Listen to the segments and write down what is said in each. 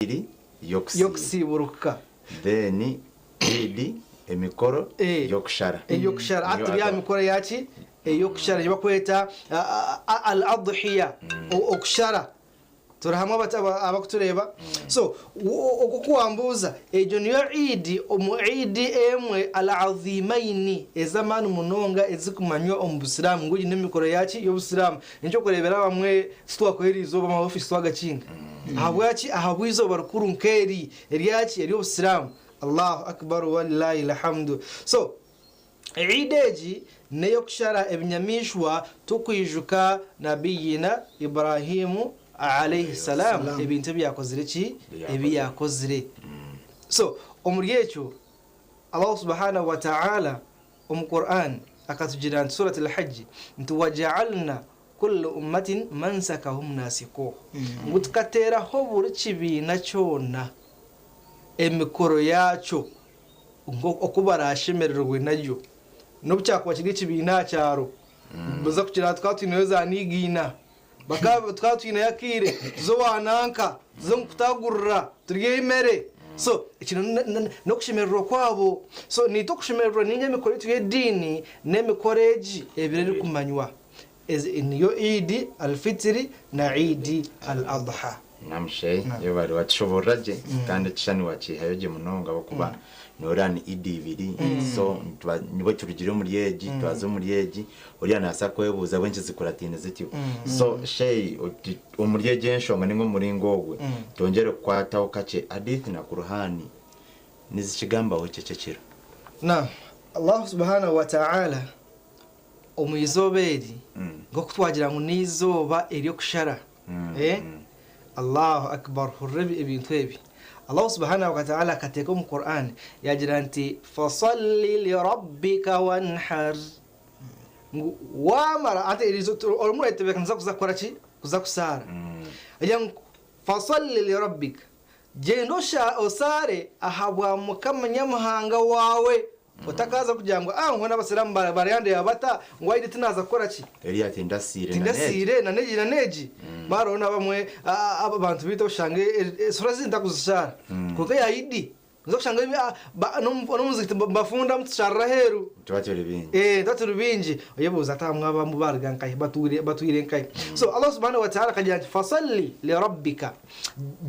Eid y'okusiiba. Y'okusiiburuka. Then Eid emikoro y'okushara. Ey'okushara. Hati turi aha mikoro eya ki? Ey'okushara ei barikweta Al Adhiya, okushara. Turi hamwe abarikutureeba? So oku wambuuza, egyo niyo Eid omu Eid emwe Al Adhimaini, ez'amaani munonga ezirikumanywa omu Busiraamu ngu egi n'emikoro ya ki? Y'Obusiraamu. N'eky'okureeberaho abamwe titwakuha eri izooba amaofiisi twagakinga. Ahabwaki? Ahabw'eizooba rikuru nk'eri eryaki? Ery'Obusiraamu. Allahu Akbar Walillahil Hamdu. So, Eid egi n'ey'okushara ebinyamaishwa tukwijuka Nabiyina Ibrahim alayhi salaam ebintu ebi yakozire ki? Ebi yakozire. So, omuri ekyo Allah subhanahu wa ta'ala Omu Qur'an akatugira nti Surat Al-Hajj nti Waja'alna kulla ummatin mansakahum nasikuh ngu tukateeraho buri kibiina kyona emikoro yaakyo oku baraashemererwe nayo n'obu kyakuba kiri ekibiina aha kyaro baza kugira tukaba twineyo za niigiina bakaba tukaba twineyo akaire tuze owa nanka tuze omu kutaagurira turye emere so ekyo n'okushemererwa kwabo so naitwe okushemererwa ninga emikoro yaitu y'ediini n'emikoro egi ebiro erikumanywa niyo Eid al-Fitri na Eid al-Adha. Namushe yebare wakishoborora gye kandi ekishushani wakihayo gye munonga ahabw'okuba noreeba ni Eid ibiri so nibwo turugire omuri egi twaza omuri egi Oriya nabaasa kwebuuza ahabw'enki zikurataine zityo. So Sheyi omuri egyo enshonga ninga omu muringo ogwe, twongyere kukwataho kakye Hadith na Kur'ani nizikigambaho ki eki ekiro? Naam, Allah subhanahu wa ta'ala omu izooba eri nk'oku twagira ngu n'eizooba ery'okushara, eh, Allahu Akbar hurira ebintu ebi. Allah subhanahu wa ta'ala akateeka omu Qur'an yagira nti fasalli lirabbika wanhar. Ngu waamara hati eriizooba tu- orimu orayetebeekanisa kuza kukora ki? Kuza kusaara. Agira ngu fasalli lirabbika, gyenda osha osaare ahabwa Mukama Nyamuhanga waawe. Otakaaza kugira ngu ah hoona abasiraamu ba- baryandeeba bata ngu aine tinaaza kukora ki? Eriya ati ndasiire na n'egi. Tindasiire na n'egi na n'egi. Mara hoona abamwe a- a- abantu baitu oshange esura ezindi takuzishaara. Kwonka eya Idi Noza kushanga n'omuzigiti nibafundamu tusharira aheeru. Nituba turi baingi. Eh, nituba turi baingi. Oyebuuza ati abamwe abamu baruga nkahi, batwire batwire nkahi. So Allah subhanahu wa ta'ala akagira ati fasalli lirabbika,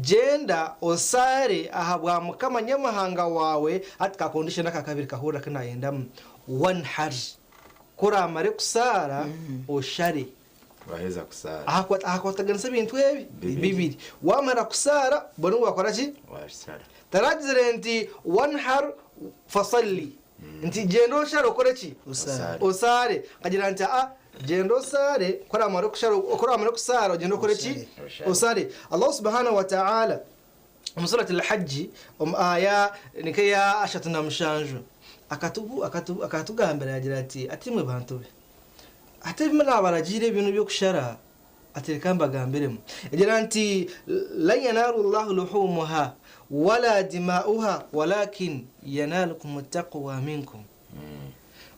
gyenda osaare ahabwa Mukama Nyamuhanga waawe, hati ka condition aka kabiri kahurira aku nayendamu, wanhar, ku oramare kusaara oshare. Waheza kusaara. Ahakwataganisa ebintu ebi Bibiri. bibiri. Wamara kusaara bwenu wakora ki? Washara. Taragizire nti wanhar fasalli nti gyenda oshare okore ki? Osaare. Osaare. Akagira nti aa gyenda osaare ku oramara kushara ku oramara kusaara ogyende okore ki? Oshare. Osare. Allah subhanahu wa ta'ala omu surat al-Hajj omu aya nk'eya 37 akatubu akatu akatugambira yagira ati ati imwe bantu be Hati ebi naabaragiire ebyo n'eby'okushara, ati reka mbagambiremu. Egira nti, Lan yanaalu Llahu luhuumuha wala dimaa'uha walakin yanaalukumu taqwa minkum.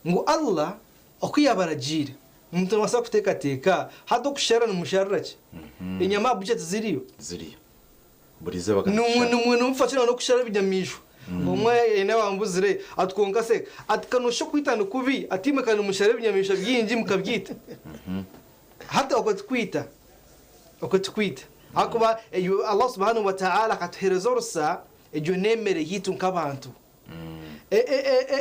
Ngu Allah oku yaabaragiire, omuntu nabaasa kuteekateeka, hati okushara nimusharira ki? Enyama aha bukya tiziriyo? Ziriyo. Buri izooba ka nitushara. Nimwe nimufa ki n'okushara ebinyamaishwa? Omwe haine owambuzire ati kwonka se ati ka noshusha okwita ni kubi ati imwe ka nimushara ebinyamaishwa bingi mukabyita. Hati okwo tikwita, okwo tikwita ahakuba eyo Allah subhanahu wa ta'ala akatuhereza orusa egyo n'emere yaitu nk'abantu.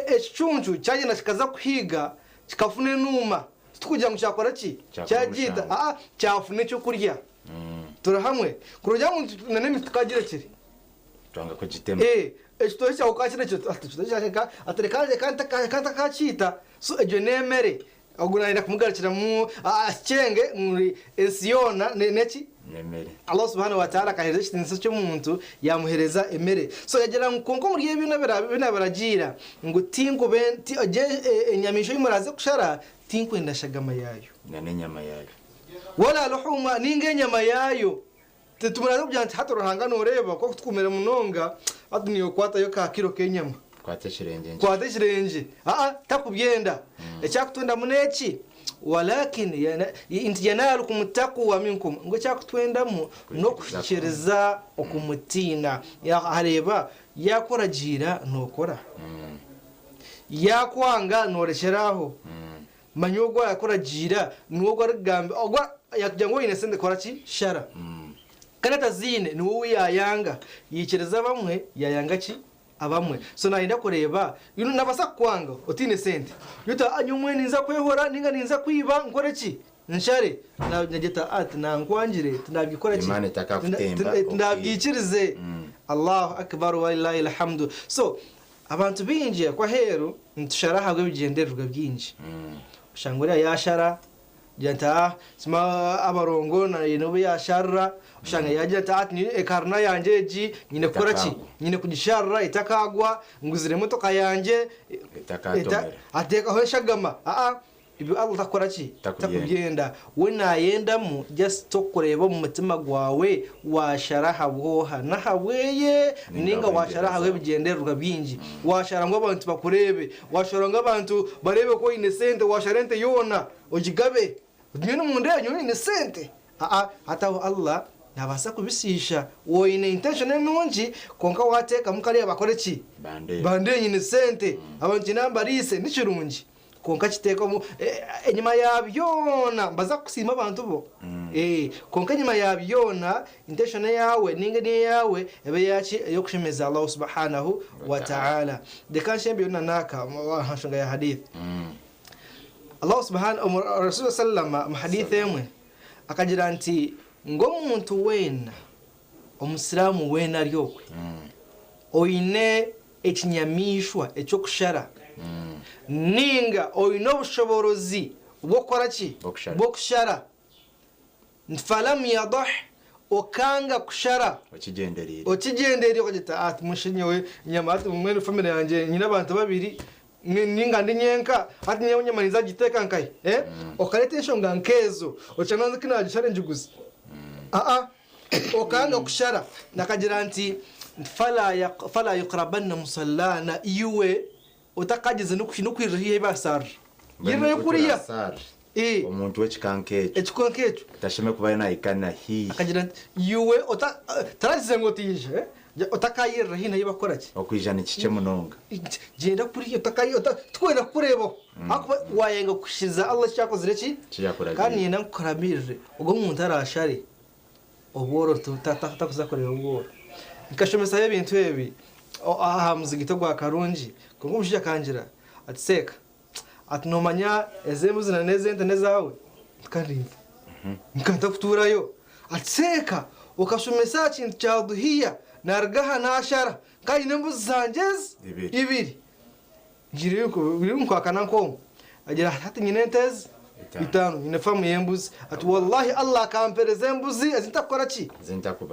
Ekicuncu kyagyenda kikaza kuhiiga kikafuna enuuma titukugira ngu kyakora ki? Kyakora Kyagiita omushango. aa kyafuna ekyokurya. Turi hamwe? Kurugira ngu na n'emiti tukagirekire. Twanga kugitema. Eh, ekitookye kyawe okakirekire ati ekitookye kyangye ka ati reka reka ntaka reka ntakakiita. So egyo n'emere. Ogu nayenda kumugarukiramu akikyenge ngu ensi yoona n'eki? N'emere. Allah subhanahu wa ta'ala akahereza ekitiinisa ky'omuntu yamuhereza emere. So yagira ngu kwonka omuri ebi byona ebi nabaragiira ngu tinkube ti egyo enyamaishwa ei muraaze kushara tinkwenda shagama yaayo. Na n'enyama yaayo. Wala luhuma ninga enyama yaayo. Titumuraze kugira nti hati Ruhanga noreeba ku okutukumire munonga hati niiwe kwatayo ka kilo k'enyama. Kwata ekirengye nkye. Kwata ekirengye. Aa takubyenda. Eki akutwendamu n'eki? Walakin nti yanaalukum taqwa minkum, ngu ekyakutwendamu n'okuhikiiriza okumutiina. Areeba yaakuragiira nookora, yaakwanga noorekyera aho. Manya ogwo arakuragiira niwe ogwo arikugamba, ogwo yaakugira ngu oine sente kora ki? Shara. Kandi ataziine niwe ou yaayanga. Yaikiriza abamwe yaayanga ki? Abamwe. So naayenda kureeba, you know, naabaasa kukwanga otaine sente. Oti ah nyowe mbwenu ninza kwehora nainga ninza kwiba nkore ki? Nshare. Naagira ati ah tinankwangire, tinaabikora ki? Imana etakakutemba Tinaabwikirize. Allahu Akbar walillahi alhamdu. So Abantu baingi aku aheeru nitushara ahabw'ebigyendererwa bingi. Oshanga oriya yaashara agira nti ah sima abarongo naine obu yaasharira, oshanga yaagira nti ah ekarina yangye egi nyine kukora ki? Nyine kugisharira etakaagwa, nguzire emotoka yangye, ateekaho eshagama. Aa Ebyo Allah takukora ki? Takubyenda. We nayendamu just okureeba omu mutima gwawe washara ahabw'oha? N'ahabweye ninga washara ahabw'ebigyendererwa bingi? Washara ngu abantu bakureebe, washara ngu abantu bareebe ku oine sente, washara ente yoona ogigabe oti nyowe nimundeebe nyowe nyine sente. Aa hati aho Allah nabaasa kubishiisha. Oine intention enungi kwonka wateekamu kariya bakore ki? Bandeebe nyine sente, abantu nyine mbariise, nikirungi. Kwonka kiteeka omu enyima ya byona mbaza kukusiima abantu bo kwonka enyima ya byona intention eyaawe ninga enia eyaawe ebe eyaki ey'okushemeza Allahu subhanahu wa ta'ala. Reka nshembeyo na n'aka aha nshonga ya hadith. Allahu subhanahu Rasul sallama omu hadith emwe akagira nti ngu omuntu weena Omusiraamu weena ari okwe oine ekinyamaishwa eky'okushara ninga oine obushoboorozi bw'okukora ki? Bw'okushara. Nti falam yadah, okanga kushara okigyendereire okagira oti ati mushe nyowe enyama hati mbwenu family yangye nyine abantu babiri ninga ndi nyenka hati nyowe enyama ninza kugiteeka nkahi? Okareeta enshonga nk'ezo oshanga ngu ku naagishara ngiguze. Aa. Okanga kushara nakagira nti fala yuqrabanna musallana iwe otakagyeze nokwirira haihi ahu basarira yirirayo kuriya Omuntu w'ekika nk'ekyo ekika nk'ekyo tashemeriire kuba nahika na haihi. Akagira nti iwe taragize ngu otaija otakayirira haihi nahu bakukora ki? Okwija ni kikye munonga. Gyenda kuriya tikwenda kukureebaho ahakuba wayenga kuhikiriza Allah eki yakozire ki? Kandi niinyenda nkukuramirire ogwo omuntu arashare Obworo takuza kureeba obworo. Nkashomesayo ebintu ebi aha muzigiti ogwa Karungi kwonka omushaija akangira ati Seeka, ati noomanya ezi embuzi na n'ezi ente n'ezaawe? Nti kandi nta? Nka ntakutuurayo. Ati Seeka, okashomesa aha kintu kya Dhuhiya naruga aha naashara nka nyine embuzi zangye ezi ibiri. Ngiire nkwakana nk'omwe agira ati hati nyine ente ezi itaano nyine faamu y'embuzi ati wallahi Allah akampereza embuzi ezi ntakukora ki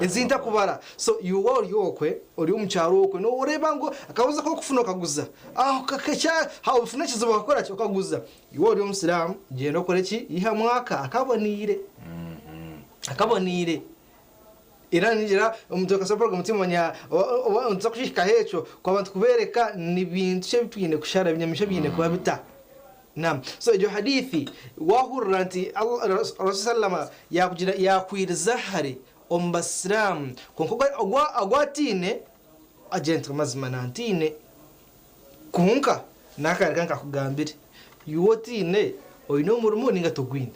ezi ntakubara so iwe ori okwe ori omu kyaro okwe noreeba ngu akabuzi ak'okufuna okaguza ofuna ekizibu okakora ki okaguza iwe ori omusiraamu gyenda okore ki ihamu aka akaboniire akaboniire. Era ningira omuntu akasobora kugira omutima manya nituza kukihikaho ekyo kwaba nitukubereka ni bintu ki ebi twine kushara ebinyamaishwa biine kuba bita. Naam. So egyo hadithi wahurira nti Rasul sallama yakugira yakwiriza hare omu basiraamu kwonka ogwo ogwo atiine agira nti mazima nantiine kwonka naka reka nkakugambire iwe otiine oine omurimo ninga togwine.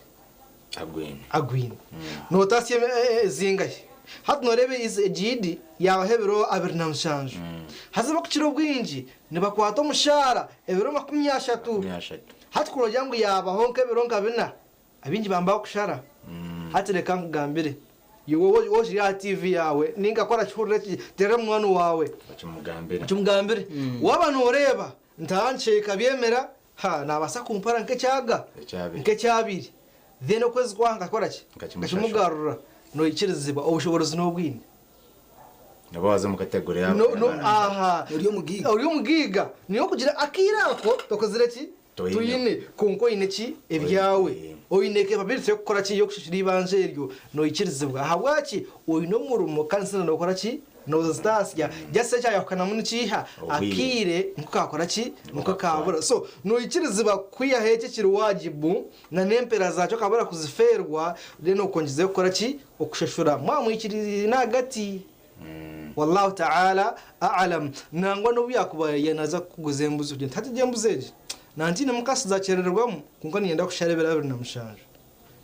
Agwine. Agwine. Nootaasya zingahi? Hati nooreeba egi Idi yaabaho ebiro 27. Haza abarikukira obwingi nibakwata omushaara ebiro 30. Hati ku orikugira ngu yaabaho nk'ebiro nka bina, abaingi bamba kushara. Hati reka nkugambire, iwe waaba okiri aha tiivi yaawe nainga ku orakihurira eki, teerera munywani waawe okimugambire. Waaba nooreeba nti aha nkabyemera, Ha, naabaasa kumpara nk'ekyaga, nk'ekyabiri, then okwezi kwaha nkakora ki? Nkakimugarura. Noikirizibwa, obushoboorozi n'obwine. Nabo waza omu category yabo. No, no, aha. Ori omugaiga. Ori omugaiga. Niyo okugira akaire ako tokozire ki? Toine. Toine. Kwonka oine ki? Ebyawe. Oine capability y'okukora ki? Y'okushashura eibanja eryo. Noikirizibwa. Ahabwaki? Oine omurimo kandi sente nookora ki? Nozitaasya just ekyayahukanamu nikiiha? Obwire. Akaire niko kakora ki? Niko Niko kabura. So noikirizibwa kwihaho ekyo ekiri wajibu na n'empera zakyo okabura kuzifeerwa then okongyezayo kukora ki? Okushashura. Mwaba mwikiririine ahagati. Wallahu ta'ala a'lam. Nangwa n'obu yakuba naza kukuguza embuzi ogira nti hati egi embuzi egi nantiine mukasi zakyerererwamu kwonka niinyenda kushara ebiro 27.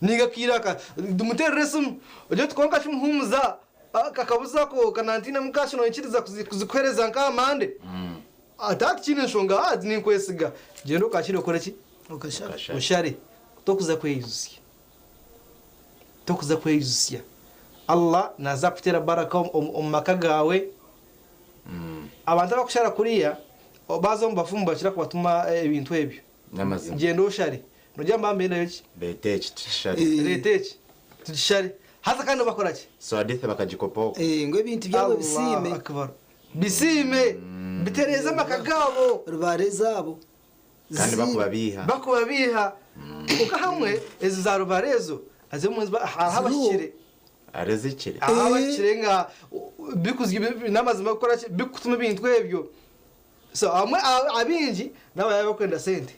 Ninga akaire aka tumuteerere esimu ogire oti kwonka shi muhumuza akabuzi ako ka nantiine mukasi noikiriza kuzikuheereza nk'aha Mande? Ati hati tikiine nshonga ati ninkwesiga. Gyenda okaakire okore ki? Okashare. Oshare. Tokuza kweijutsya. Tokuza kweijutsya. Allah naaza kuteera baraka omu maka gaawe. Abantu abakushara kuriya baaza omu bafumu nibakira kubatuma ebintu ebyo. N'amazima. Gyenda oshare. Nogira ngu bambendayo ki? Reeta eki tukishare. Reeta eki tukishare. Haza kandi nibakora ki? So hadithi bakagikopa okwo. Ngu ebintu byabo bisiime. Allahu Akbar. Bisiime, bitereeze amaka gaabo. Rubare ezaabo Kandi zisiime. bakubabiiha. Bakubabiiha. Kwonka hamwe ezo za rubare ezo ezimwe hariho abahikire. Hariho ezihikire. Hariho abahikire nga n'amazima bikukora ki, bikukutuma ebintu ebyo. So abamwe abaingi n'abaraba barikwenda sente.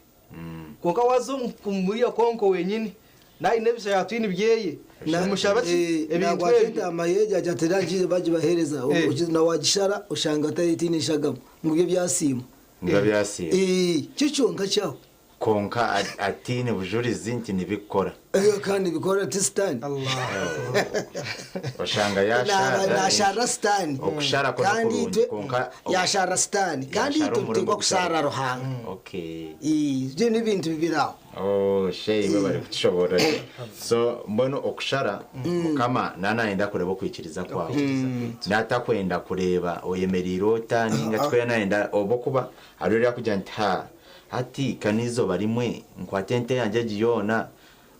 Kwonka waaza omuri okonko wenyini naayine ebishayaatwini byeye nimushaba ki ebintu Naakwata ebyo. entaama ye agira ati rero bagibaheereza na waagishara oshanga etaine eshagama ngu byo byasiimwa. Nibiba byasiimwa. Kyo kyonka kyaho. Kwonka ataine bujurizi nti nibikukora. Kandi nibikora ti sitaani. Oshanga yashaara. Naashaara sitaani. Okushara kwo Kandi nikurungi itwe kwonka yashaara sitaani kandi yashara itwe omurimo nituteekwa gutari. kushaara Ruhanga. Okay. Ibyo n'ebintu bibiri aho. Oh, shei webare kutushoboorora gye. So mbwenu okushara Mukama naaba nayenda kureeba okwikiriza kwawe. Naatakwenda kureeba oyemereire ota ninga ki ku nayenda obu okuba hariho ori arikugira nti haa hati ka n'eizooba rimwe nkwate ente yangye egi yoona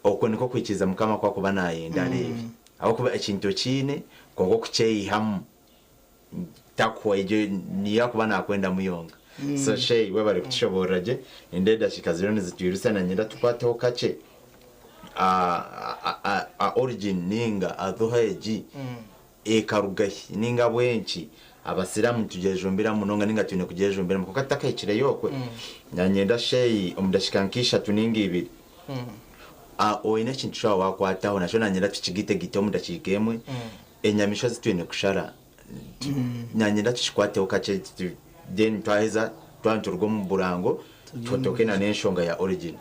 okwo nikwo kwikiriza Mukama oku arikuba nayenda areebe. Ahabw'okuba ekintu okiine kwonka okukyeyihamu takuhwa egyo niyo arikuba nakwendamu yonka. So Shey webare kutushoboorora gye, nindeeba edakiika ziriyo nizitwirutsya nanyenda tukwateho kakye aha origin ninga adhuha egi ekarugahi ninga ahabw'enki abasiraamu nitugyejumbira munonga ninga twine kugyejumbiramu kwonka tutakahikireyo okwe nanyenda Shey omu dakiika nk'ishatu ninga ibiri Oine ekintu eki waaba waakwataho nakyo nanyenda tukigitegite omu dakiika emwe. Enyamaishwa ezi twine kushara nanyenda tukikwateho kakye then twaheza twaba nituruga omu burango tutoke na n'enshonga ya origin.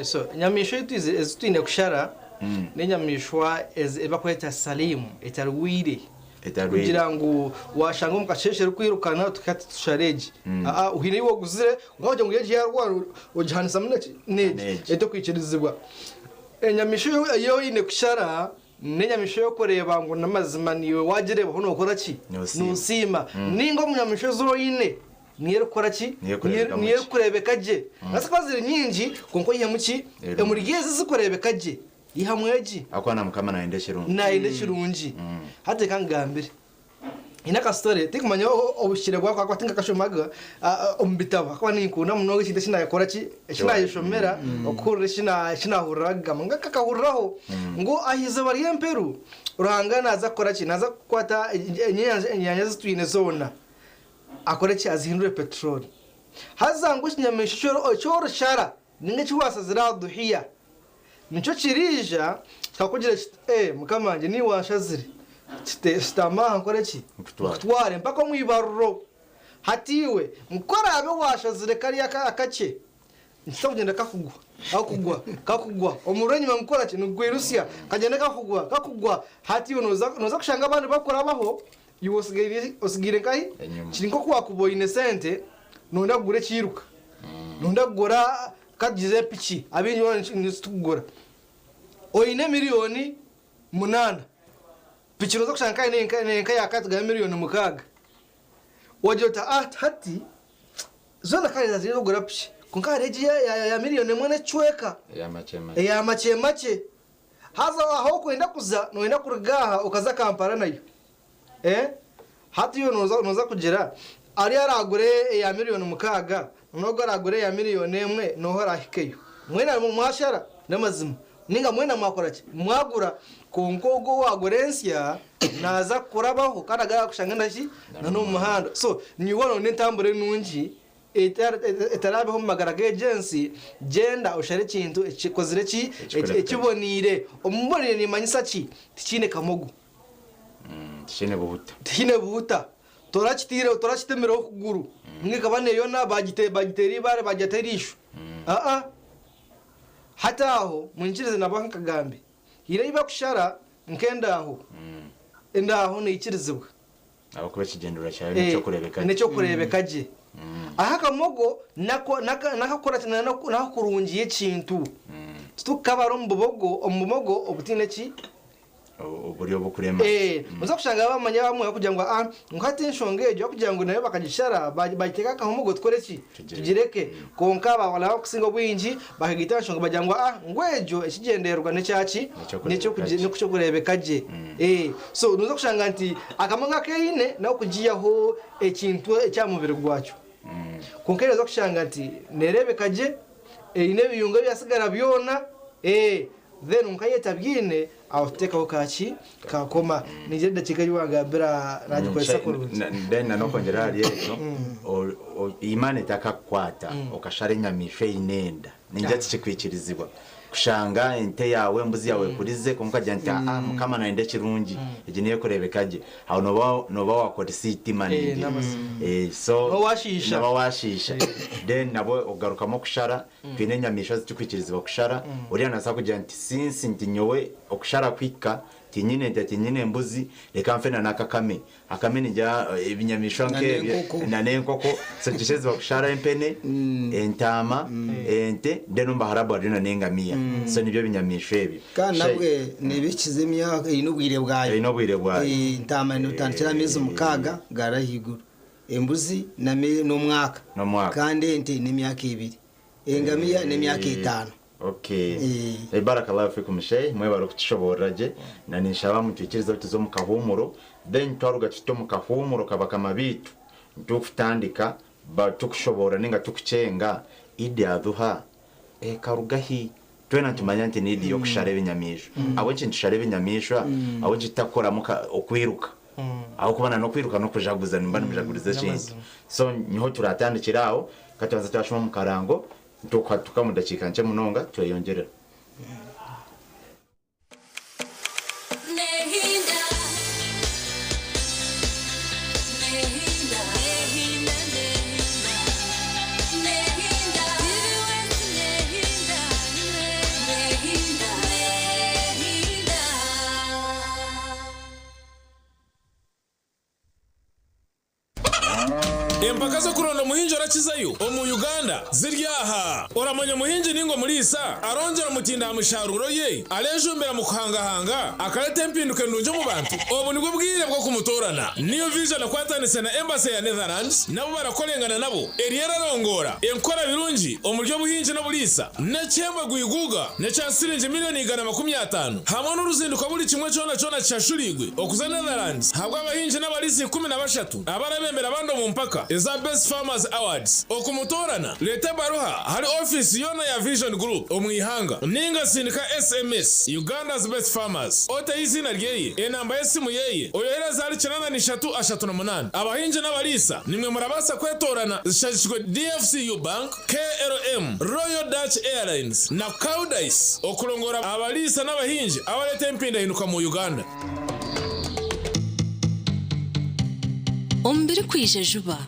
So enyamaishwa ezi twine kushara n'enyamaishwa ezi bakweta salimu etarwaire. Etarwaire. Kugira ngu washanga omu kasheeshe erikwirukana oti hati tushare egi. Aa haine ei oguzire kwonka wagira ngu egi yarwara ogihanisamu neki? N'egi. N'egi. Etarikwikirizibwa. Enyamaishwa ei oine kushara n'enyamaishwa ey'okureeba ngu n'amazima naiwe waagireebaho nookora ki? Noosiima. Noosiima. Nainga omu nyamaishwa ezi oine niyo erikukora ki? Niyo erikureebekamu Niyo gye. erikureebeka gye. Nazo zikuba ziri nyingi kwonka oihemu ki? Erungi. Omuri ezi ezirikureebeka gye ihamu egi. Ahakuba na Mukama nayenda ekirungi. Nayenda ekirungi. Hati reka nkugambire. Haine akasitore, tinkumanya obuhikire bwako ahakuba tinkakashomaga omu bitabo ahakuba ninkunda munonga ekintu eki naakora ki, eki naayeshomera okuhurira eki naahurira bakugamba. Nkakahuriraho ngu aha izooba ry'emperu, Ruhanga naaza kukora ki, naaza kukwata enyanja ezi twine zoona akore ki, azihindure peteroli. Haza ngu ekinyamaishwa eki orishara nainga eki waashazire aha duhiya, Nikyo kiriija kikakugira kiti, Ee, Mukama wangye, niiwe wanshazire. Kiti, Shutama aha nkore ki? Nkutware. Nkutware mpaka omu ibariro. Hati iwe, ku oraabe waashazire kariya akakye, nikiza kugyenda kakugwa, kakugwa, kakugwa. Omuriro enyima nigukora ki? Nigukwirutsya. Kagyende kakugwa, kakugwa. Hati iwe nooza nooza kushanga abandi bakurabaho, iwe osigaire osigaire nkahi? Enyima. Kiri nk'oku waakuba oine sente, nooyenda kugura ekiiruka. Nooyenda kugura Ka tugize piki abaingi boona nizo turikugura. Oine miriyoni munaana, piki nooza kushanga nka eri nka miriyoni 6. Wagira oti hati zoona ka ziri ez'okugura piki kwonka hariho egi eya miriyoni emwe n'ekicweka eya makye makye. Haza ahu orikwenda kuza nooyenda kuruga aha okaza Kampala nayo. Hati iwe nooza kugira ariyo araagure eya miriyoni 6 n'ogwo araagure eya miriyoni emwe n'oha oraahikeyo? Mwena mwashara? N'amazima. Ninga mwena mwakora ki? Mwagura. Kwonka ogwo owaagura ensya naaza kukurabaho kandi agaruke akushange na ki? Na n'omu muhanda. So naiwe waronda entambura enungi etarabeho omu magara g'egi ensi, gyenda oshare ekintu ekikozire ki? Ekiboneire. Omu buboneire nimanyisa ki? Tikiine kamogo. Tikiine buhuta. Tikiine buhuta. Torakiteire, torakitemireho okuguru. Ninga ekaba neyona bagiteera eibaare bagyata eriisho. Aa. Hati aho munyikirize nabaha nkagambe. Haine ei bakushara nk'endaaho. Endaaho neikirizibwa. Ahabw'okuba ekigyendererwa kyayo n'eky'okureebeka gye. N'eky'okureebeka gye. Aho akamogo nako n'akakora ki? N'akakurungiya ekintu. Titukukabara omu bubogo, omu bumogo obutaine ki? Oburi obukurema. Noza kushanga abamanya abamwe bakugira ngu aa ngu hati enshonga egyo bakugira ngu nayo bakagishara bagiteeka aha kamogo tukore ki? Tugireke. Kwonka baaba abakusinga obwingi bakagiita aha nshonga bagira ngu aa ngu egyo ekigyendererwa n'ekyaki? N'eky'okureebeka gye. So noza kushanga nti akamogo aku eine n'okugiihaho ekintu eky'aha mubiri gwakyo. Kwonka noza kushanga nti neereebeka gye, eine ebiyungo ebyatsigara byona, then kwonka yo etabyaine, Aho tuteekaho ka ki? Ka koma. Ningira edakiika ei wangambira naagikozesa kurungi. Then na n'okwongyera ahari ekyo, Imaani etakakukwata okashara enyamaishwa eine enda, ningira tikikwikirizibwa kushanga ente yaawe, embuzi yaawe ekurize kwonka okagira nti aa Mukama nayenda ekirungi, egi niyo erikureebeka gye. Aho nooba nooba waakoresa eitima ningira. So Nooba waashiisha. Nooba waashiisha. Then nabwo ogarukamu okushara. Twine enyamaishwa ezitukwikirizibwa kushara, oriya nabaasa kugira nti since nti nyowe okushara kuhika tinyine ente tinyine mbuzi reka nfe na n'akakame, akame ningira ebinyamaishwa Na nk'ebyo n'enkoko. na n'enkoko so nitukiriziibwa kushara empene, entaama, ente then omu Baharabu hariyo na n'engamiya so nibyo binyamaishwa ebyo. Kandi nabwe nebikiza emyaka eine obwire bwayo. Eine obwire bwayo. Entaama notandikira aha meezi mukaaga gara ahaiguru. Embuzi n'omwaka, N'omwaka. kandi ente n'emyaka ebiri, engamiya n'emyaka etaano. Okay. Barakallahu fikum Sheikh, mwebare okutushoboorora gye. Na ninshaba mutwikirize tuze omu kahuumuro, then twaruga tuti omu kahuumuro kabakama baitu, tukutandika tukushoboorora ninga tukukyenga Idi Adhuha ekaruga hi? Twena nitumanya nti ni Idi y'okushara ebinyamaishwa. Ahabw'enki nitushara ebinyamaishwa? Ahabw'enki tutakukoramu okwiruka? Ahabw'okuba na n'okwiruka n'okujaguza, nimuba nimujaguriza ekintu. So niho turatandikire aho, ka tubanze twashoma omu karango, tukuhatuka omu dakiika nkye munonga tweyongyerera. Empaka z'okuronda omuhingi orakizayo omu Uganda ziri aha. Oramanya omuhingi ninga omuriisa arongyera omutindo aha misharuuro ye, arejumbira mu kuhangahanga, akareta empinduka endungi omu bantu? Obu nibwo bwire bw'okumutoorana. New Vision ekwatanise na Embassy ya Netherlands nabo barakorengana nabo eriyo erarongoora enkora birungi omuri obuhingi n'oburiisa n'ekihembo gwiguuga n'ekya siringi milioni 150 hamwe n'oruzinduko buri kimwe kyona kyona kishashuriirwe okuza Netherlands ahabw'abahingi n'abariisa 13 abarabembera abandi omu mpaka eza Best Farmers Awards. Okumutoorana, reeta ebaruha ahari ofiisi yoona ya Vision Group omu ihanga ninga sindika SMS Uganda's Best Farmers oteho eiziina ryeye, enamba y'esimu yeye, oyohereze ahari 83 38. Abahingi n'abariisa nimwe murabaasa kwetoorana zishagikirwe DFCU Bank, KLM, Royal Dutch Airlines na Koudijs okurongoora abariisa n'abahingi abareeta empindahinduka mu Uganda. Omu birikwija juba.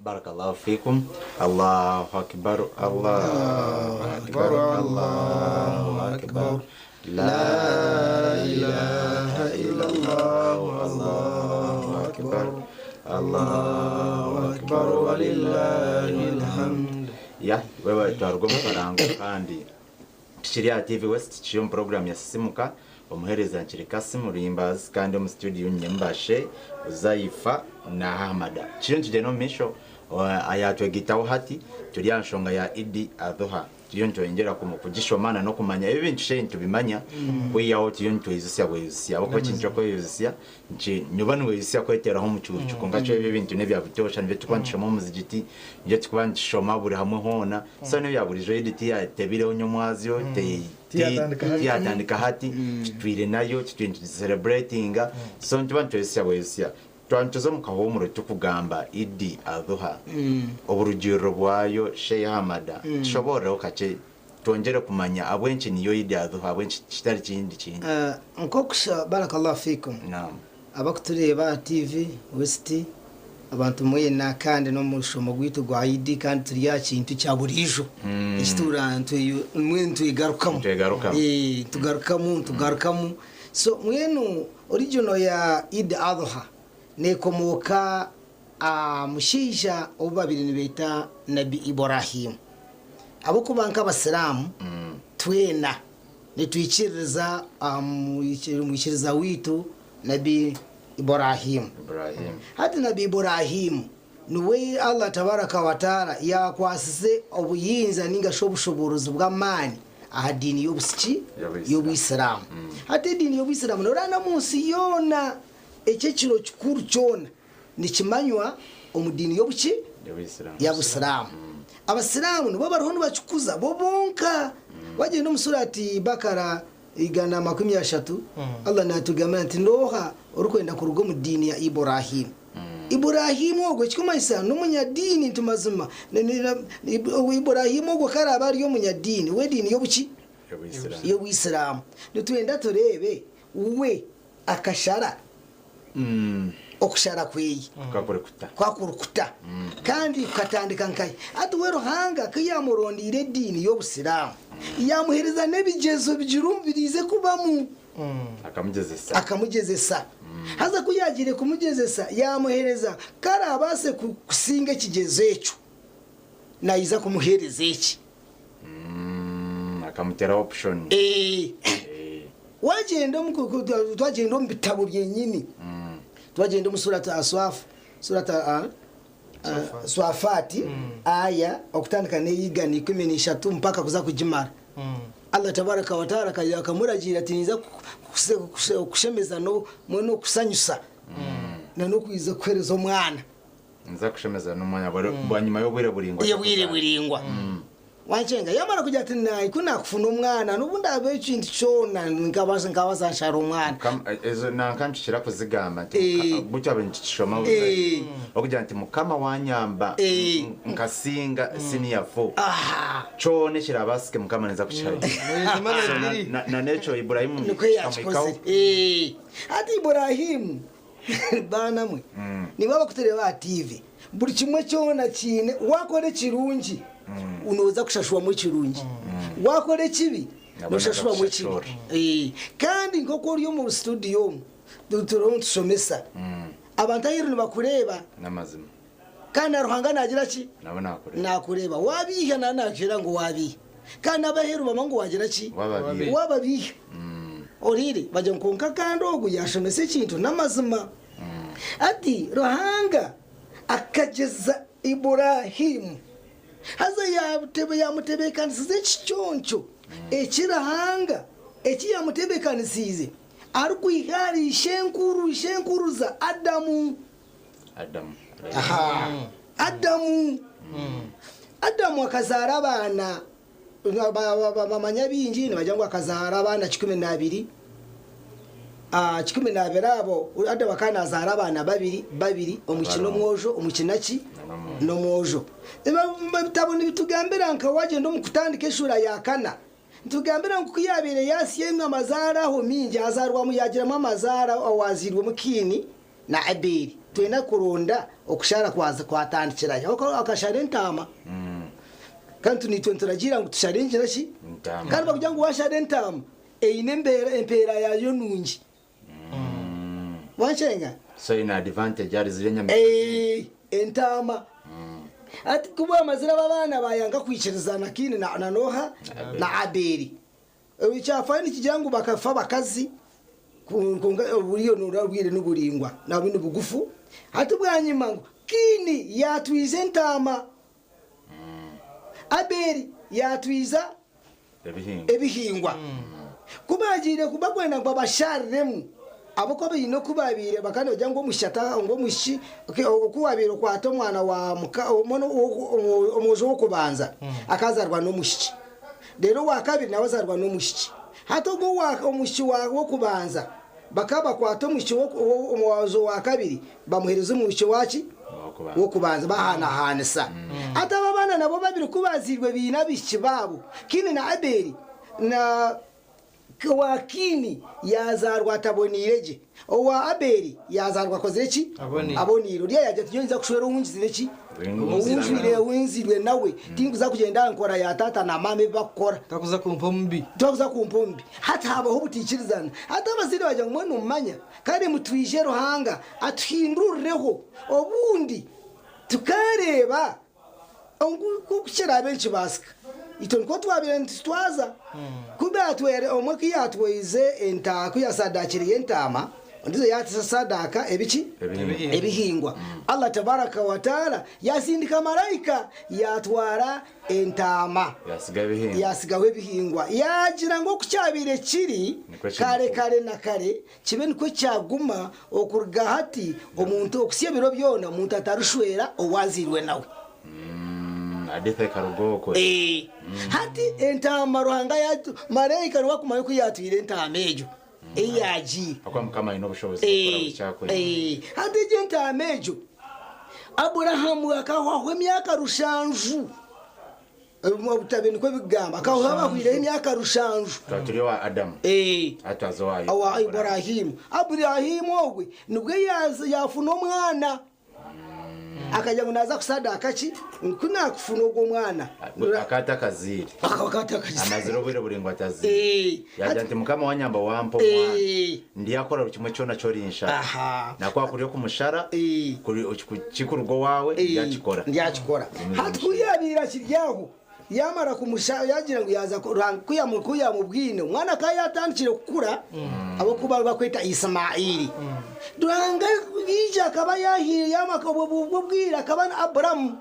Barakallahu fikum. Allahu akbar. Allahu akbar. Allahu akbar. La ilaha illallah. Allahu akbar. Allahu akbar walillahil hamd. Ya, wewe twarugwa mukarango kandi tukiri aha TV West kiri omu program ya Sisimuka omuheereza nkiri Kasim Ruhimbazi kandi omu studio nyembashe Zaifa na Ahmada. Kiriyo nitugyenda omu maisho ayatwegitaho hati turi aha nshonga ya Idi Adhuha. Turiyo nitweyongyera kugishoma na n'okumanya ebi ebintu shei nitubimanya kwihaho turiyo nitweyizusya bweyizusya ahabw'okuba ekintu ky'okweyizusya noba niweyizusya kweteraho omucuucu kwonka kyo ebi ebintu n'ebya butoosha nibyo turikuba nitushoma omu muzigiti nibyo turikuba nitushoma buri hamwe hoona so n'ebya burijo Idi tiyatebireho nyomwazyo tiyatandika hati tutwire nayo tutwire nitugisereburetinga so nituba nitweyizusya bweyizusya. Twaba omu kahuumuro tukugamba Idi Adhuha oburugiriro bwayo Sheikh Hamada tushoborereho kakye twongyere kumanya ahabw'enki niyo Idi Adhuha ahabw'enki kitari kindi kintu. Nk'okusha barakallahu fikum. Naam. Abakutureeba aha TV West abantu mwena kandi n'omushomo gwaitu gwa Idi kandi turi aha kintu kya buriijo ekitura mbwenu twegarukamu. Twegarukamu. Tugarukamu tugarukamu so mbwenu original ya Idi Adhuha neekomooka aha mushaija ou baabaire nibeeta Nabi Ibrahim. Ahabw'okuba nk'Abasiraamu twena nitwikiririza aha mwikiriza waitu Nabi Ibrahim. Hati Nabi Ibrahim niwe Allah tabaraka wa taala yaakwasize obuyinza ninga shi obushoboorozi bw'amaani aha diini y'obusiki y'Obuyisiraamu. Hati ediini y'Obuyisiraamu noreeba n'omu nsi yoona Eki ekiro kikuru kyona nikimanywa omu diini y'obuki? Y'Abusiraamu. Abasiraamu nibo bariho nibakikuza bo bonka. Wagyenda omu Surati Bakara 130, Allah natugambira ati N'oha orikwenda kuruga omu diini ya Ibrahim? Ibrahim ogwo ekirikumanyisa n'omunyadiini nti mazima Ibrahim ogwo ku araabe ari omunyadiini w'ediini y'obuki? Y'Obuyisiraamu. Nitwenda tureebe we akashara okushara kweye kwakuri kuta kandi kukatandika nkahi? Hati we Ruhanga ku yamurondeire ediini y'obusiraamu yamuhereza n'ebigyezo birize kubamu. Akamugyezesa. Haza ku yagiire kumugyezesa yamuhereza ku arabaase kusinga ekigyezo ekyo naija kumuhereza eki. Akamuteraho option. Wagyenda omu twagyenda omu bitabo byenyini twagyenda omu surat Aswaf surat Swafat aya okutandika n'eigana 13 mpaka kuza kugimara Allah tabaraka wa taala akamuragiira ati ninza kukushemeza n'okusanyusa na n'okwiza kukuhereza omwana. Ninza kushemeza n'omwanya bwanyima y'obwire buraingwa. Y'obwire buraingwa. Wankyenga yamara kugira ati nahi ku nakufuna omwana n'obu ndaabe ekintu kyona nkabaasa nkabaasa nshara omwana. Mukama ezo nanka nitukira kuzigamba nti Muka butyo nitukishoma okugira nti Mukama wanyamba nkasinga senior 4 kyona ekirabaasike Mukama ninza kukihayo. So na n'ekyo Iburahimu Nikwo kikamuhikaho. yakikozire. Hati Iburahimu baana mwe nimwe abakutureeba aha TV buri kimwe kyona kiine wakora ekirungi Nooza kushashurwamu ekirungi. Waakora ekibi, nooshashurwamu ekibi. Kandi nk'oku ori omu situdiyo omu, turiho nitushomesa, abantu aheeru nibakureeba. N'amazima. Kandi na Ruhanga naagira ki? Nawe naakureeba. Naakureeba. Waabeiha nawe naakugira ngu waabeiha. Kandi n'ab'aheeru bamanya ngu waagira ki? Waababeiha. Waababeiha. Ohuriire? Bagira ngu kwonka kandi ogu yaashomesa ekintu n'amazima. Hati Ruhanga akagyeza Iburahimu. Haza yaamutebeekanisiza ekiconco eki Ruhanga eki yaamutebeekanisiize arikwiha ahari ishenkuru, ishenkuruza Adamu. Adamu. Adamu akazaara abaana, bamanya baingi nibagira ngu akazaara abaana 12. 12 abo, Adamu akaba nazaara abaana babiri babiri, omwishiki n'omwojo, omwishiki naki? N'omwojo. Ebitabo nibitugambira nka wagyenda omu kutandika eshuura ya kana, nitugambira ngu ku yaabaire yaasyemwe amazaara aho mingi, azaarwamu yaagiramu amazaara owaazairwemu Kaini na Abeeli. Twine kuronda okushara kwatandikirayo. Akashara entaama. Kandi naitwe nituragiira ngu tushare engira ki? Kandi bakugira ngu waashara entaama, eine embeera empeera yaayo nungi. Wankyenga? So eine advantage ahari ziriya enyamaishwa ezindi. Eh, entaama. Hati ku baamazire abo abaana baayanga kwikirizana Kaini na na n'oha? Na Abeeli. Ekyafaayo nikigira ngu bakafa abakazi kwonka oburiyo obwire niburaingwa nabwo nibugufu. Hati bwanyima ngu Kaini yaatwiza entaama, Abeeli yaatwiza ebihingwa. Ku baagiire bakwenda ngu babashariremu, ahabw'okuba baine oku baabaire bakaba nibagira ngu omwishiki oku waabaire okwata omwana wa omwojo w'okubanza akazaarwa n'omwishiki. Reero owa kabiri nawe azaarwa n'omwishiki. Hati ogwo omwishiki w'okubanza bakaba bakwata omwishiki omwojo wa kabiri bamuheereza omwishiki owaki? W'okubanza bahanahanisa. Hati abo abaana nabo babiri ku baazairwe baine abaishiki baabo, Kaini na Abeeli, na owa Kaini yaazaarwa ataboneire gye, owa Abeeli yaazaarwa akozire ki? Aboneire. Oriya yaagira ati, Nyowe ninza kushwera ou ngizire ki? Ou njwire, ou nzairwe nawe. Tinkuza kugyenda aha nkora ya taata na maama ebi bakukora. Takuza kumpa omubi. Takuza kumpa omubi. Hati habaho obutaikirizana. Hati abazaire baagira ngu mbwenu mumanya, kare mutwije Ruhanga atuhindurireho, obundi tukareeba Ngu ku kiraabe nikibaasika, itwe nikwo twabaire nitutwaza. Ku baatwere, omwe ku yaatwaize enta, ku yaasaadaakiriire entaama, ondiijo yaasadaaka ebiki? Ebihingwa. Allah tabaaraka wa ta'ala yaasindika Maraika yaatwara entaama, yaatsigaho ebihingwa. Yaagira ngu oku kyabaire kiri kare kare na kare, Kibe nikwo kyaguma okuruga hati, omuntu okuhitsya ebiro byona, omuntu atarishwera ou azairwe nawe. Hadith ekaruga okwo. Ee. Hati entaama Ruhanga yatu, maraika niwe akumanya oku yaatwire entaama egyo ei yaagiire. Ahakuba Mukama aine obushobozi bw'okukora buri ki arikwenda. Ee. Hati egyo entaama egyo, Aburahamu akahwaho emyaka rushanju. Obutabe nikwo bikugamba. Akahwaho ahwaireho emyaka rushanju. Twaba turi owa Adamu, Ee. hati twaza owa Owa Iburahimu. Aburahimu ogwe nibwo yaaza yaafuna omwana. Akagira ngu naaza kusadaaka ki? Ngu ku naakufuna ogwo mwana. Akaba atakazaire. Akaba atakazaire. Amazire obwire buraingwa atazaire. Ee. Yaagira nti, Mukama wanyamba wampa omwana, Ee. ndyakora buri kimwe kyona eki orinshaba. Aha. Na ku kuri okumushara, Ee. kuri kikuruga owaawe, ndyakikora. Ndyakikora. Hati ku yaabaire akiri aho, yaamara kumusha, yaagira ngu yaaza ku, Ruhanga ku yamu, ku yaamubwine, omwana akaba yaatandikire kukura, ahabw'okuba bakweta Isimaili. Ruhanga yaija akaba yaahaire, yaama, obwo obwo bwire akaba ni Aburamu,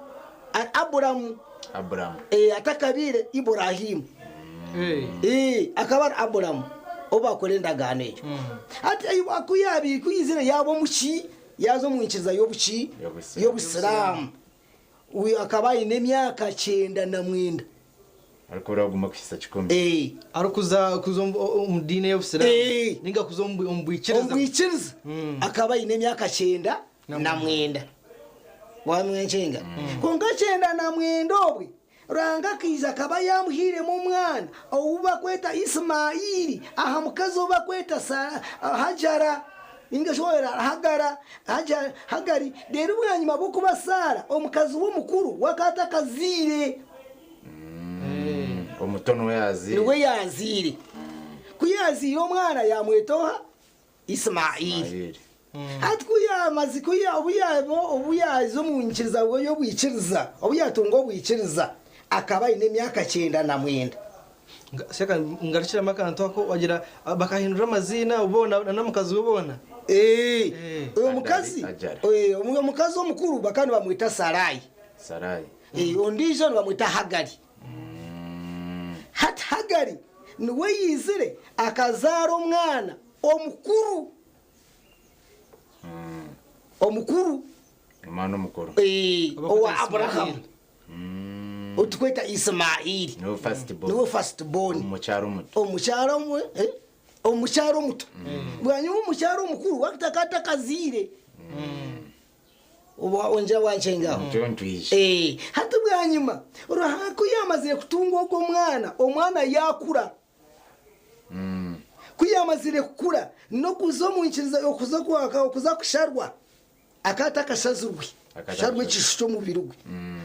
ari Aburamu, Aburamu. ee, atakabaire Iburahimu. Ee, akaba ari Aburamu obu baakora endagaano egyo. Hati ku yaabaire, ku yaizire yaaba omuki? Yaaza omu nyikiriza y'obuki? Y'Obusiraamu. Uyu akaba aine emyaka 99. Arikubura gumwe kuhitsya kikumi. Ee. Arikuza kuza omu diini ey'Obusiraamu Ee. ninga kuza omu bwikiriza. Omu bwikiriza akaba aine emyaka 99. Wamwenkyenga? Kwonka 99 obwe, Ruhanga akaija akaba yaamuhairemu omwana ou bakweta Isimaili aha mukazi ou bakweta Hajara, ninga shi Hagara, Hagari. Reero bwanyima bw'okuba Saara omukazi we omukuru we akaba atakazaire. Omuto niwe yaazaire. Niwe yaazaire. Ku yaazaire omwana yaamweta oha? Isimaili. Hati ku yaamaze, ku ya, obu ya, obu yaaza omu nyikiriza y'obwikiriza, obu yaatunga obwikiriza, akaba aine emyaka 99. Seka ngarukiremu akantu ako, wagira bakahindura amaziina boona na n'omukazi we boona? Ee, omukazi, ee, omukazi omukuru bakaba nibamweta Sarai. Sarai. Ee, ondiijo nibamweta Hagari. Hati Hagari niwe yaizire akazaara omwana omukuru. Omukuru. Omwana omukuru. Ee, owa Aburahamu. Ou turikweta Isimaili. Niwe first born. Niwe first born. Omu kyaro omuto. Omu kyaro omwe, eh? Omukyara omuto. Bwanyima omukyara omukuru wakutaka atakaziire. Oba ongira wankyengaho. Ntyo ntwije. Eh, hati bwanyima Ruhanga ku yamazire kutunga ogwo mwana, omwana yakura. Ku yamazire kukura n'okuza omu nkiriza okuza kwaka okuza kusharwa akaba atakashazirwe kusharwa ekishushu ky'omubiri gwe.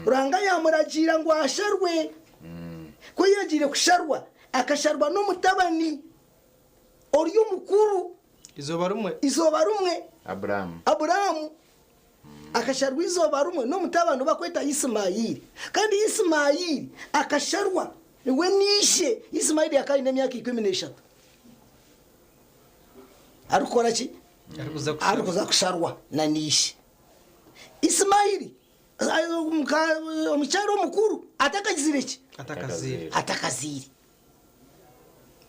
Ruhanga yamuragiira ngu asharwe. Ku yagiire kusharwa akasharwa n'omutabani ori omukuru. Izooba rimwe. Izooba rimwe. Aburahamu. Aburahamu akasharwa izooba rimwe n'omutabani ou barikweta Isimaili. Kandi Isimaili akasharwa we n'ishe. Isimaili akaba aine emyaka 13 arikukora ki? Arikuza kusharwa na n'ishe. Isimaili omukyara omukuru atakagizire ki? Atakazaire. Atakazaire.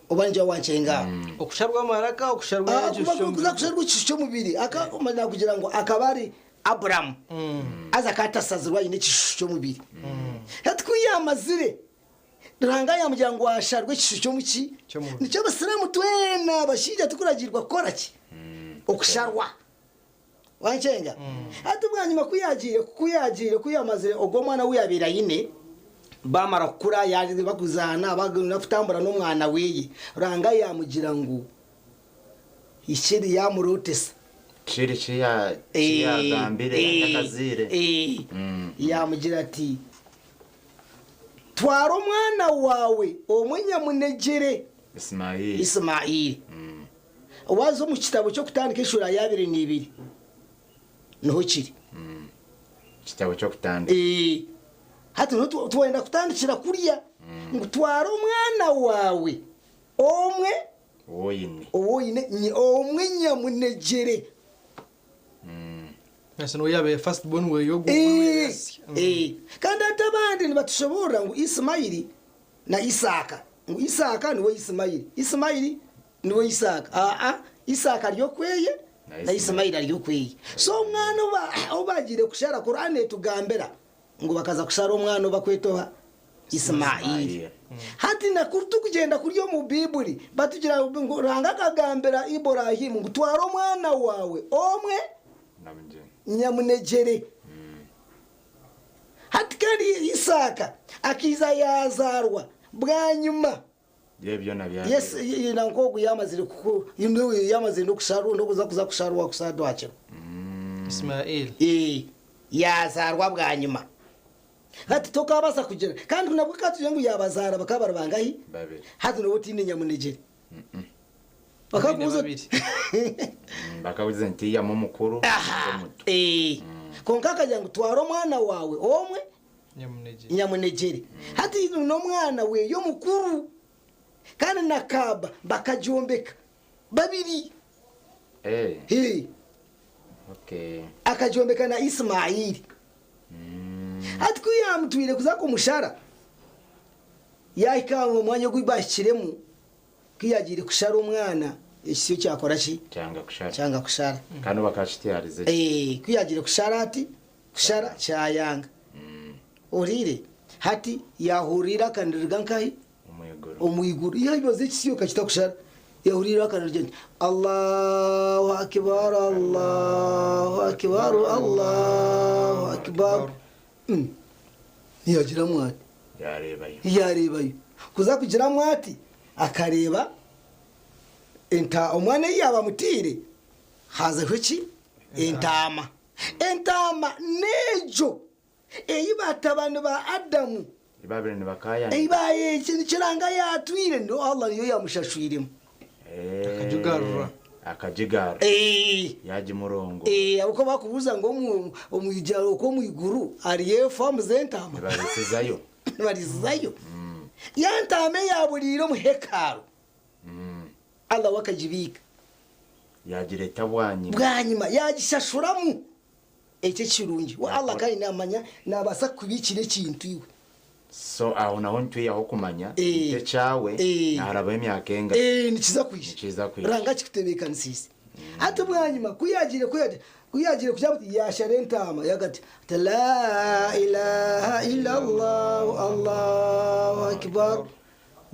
Oba nigyo wankyenga aho. Okusharwa amaraka, okusharwa Ah, ekishushu kuba ky'omubiri. kuza kusharwa ekishushu ky'omubiri akamanya kugira ngu akaba ari Aburamu haza akaba atasazirwe aine ekishushu ky'omubiri. Hati ku yaamazire Ruhanga yaamugira ngu asharwe ekishushu ky'omuki? Ky'omubiri. Nikyo abasiraamu twena abashaija tukuragiirwa kukora ki? Okusharwa. Wankyenga? Hati bwanyima ku yaagiire, ku yaagiire, ku yaamazire ogwo omwana ou yaabaire aine, baamara kukura, yaaza bakuzaana, bagenda kutambura n'omwana weye, Ruhanga yaamugira ngu hikiri yaamurootesa. Kiri ki ya- ki yaagambire atakazaire. Yaamugira ati, Twara omwana waawe omwe nyamunegyere, Isimaili. Isimaili. Waaza omu kitabo ky'Okutandika eshuura ya abiri n'ibiri niho kiri. Kitabo ky'Okutandika. Ee. Hati niho twenda kutandikira kurya ngu twara omwana waawe omwe Ou oine. ou oine omwe nyamunegyere. Ese niwe yabaire first born weye ogwo niwe yasya. Ee. Kandi hati abandi nibatushoboorora ngu Isimaili na Isaaka, ngu Isaaka niwe Isimaili, Isimaili niwe Isaaka. Aa, Isaaka ari okweye na Isimaili ari okweye. So omwana ou bagiire kushara, Kur'ani etugambira ngu bakaza kushara omwana ou bakweta oha? Isimaili. Hati na ku turikugyenda kuri omu Baibuli, batugira ngu Ruhanga akagambira Iburahimu ngu twara omwana waawe omwe nyamunegyere. Hati kandi Isaaka akaija yaazaarwa bwanyima. Yes, nanka ogu yaamazire kuku, yaamazire n'okusharwa, n'okuza kuza kusharwa kusadwakirwa. Ismail. Ee, yaazaarwa bwanyima. Hati tokaabaasa kugira, kandi nabwo ka tugire ngu yaabazaara bakaba bari bangahi? Babiri. Hati nooba otaine nyamunegyere. Oine Bakakubuuza babiri. Bakabuuza nti iyamu omukuru, Aha, omuto. ee. Kwonka akagira ngu twara omwana waawe omwe Nyamunegyere. nyamunegyere. Hati n'omwana weeye omukuru kandi na Kaaba bakagyombeka babiri. Eh, Ee, okay. akagyombeka na Isimaili. Hati ku yaamutwire kuza kumushara, yaahika omu mwanya ogu baahikiremu, Ku yaagiire kushara omwana, ekisyo kyakora ki? Kyanga kushara. Kyanga kushara. Kandi bakakitwariza gye. Eh, ku yaagiire kushara ati, kushara kyayanga. Ohuriire? Hati yaahurira eiraka niriruga nkahi? Omu iguru. Omu iguru. Yaibaza ekisyo kakitakushara. Yaahurira eiraka nirigira riti, Allahu Akibar, Allahu Akibar, Allahu Akibar. Yaagiramu ati. Yaareebayo. Yaareebayo. Kuza kugiramu ati, akareeba enta omwana ei yaaba amutaire, haazaho ki? Entaama. Entaama n'egyo ei batabani ba Adamu Ei baabaire nibakaayanira. ei baayeekire Ruhanga yaatwire, niyo Allah niyo yaamushashwiremu. Akagigarura. Akagigarura. Yaagimurongo. Ahabw'okuba bakubuuza ngu omu omu okwo omu iguru hariyo efaamu z'entaama. Nibariisizayo. Nibariisizayo. Ya ntaama eyaaburiire omu hekalu, Allah we akagibiika. Yaagireeta bwanyima. Bwanyima yaagishashuramu. Ekyo ekirungi. We Allah kandi naamanya naabaasa kukubiikira ekintu iwe. So aho naho nitwihaho okumanya Eh. nti ekyawe Eh. naharabaho emyaka engahi. Eh, nikiza kwija. Nikiza kwija. Ruhanga akikutebeekanisiize. Hati bwanyima ku yaagiire ku yaagiire ku yaagiire kugira ati yaashara entaama yaagira ati ati laa ilaaha illallah Allahu akbar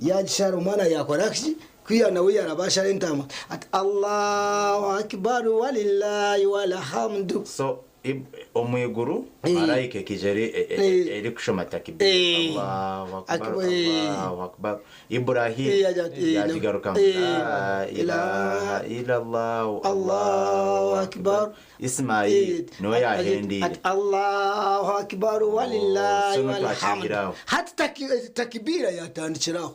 yaagishara omwana yaakora ki? Kwiha nawe yarabashara entama ati Allahu akbar walillahi walhamdu. So omwiguru Eh. malaika ekija Eh. erikushoma takbir Eh. Allahu akbar Akbar, eh. Allahu akbar Ibrahim Eh, yagigarukamu eh, la ilaha illallah Allahu akbar. Ismail Eh, niwe yahendiire ati Allahu akbar walillahi so no walhamdu. twakingiraho. Hati takibira yatandikiraho.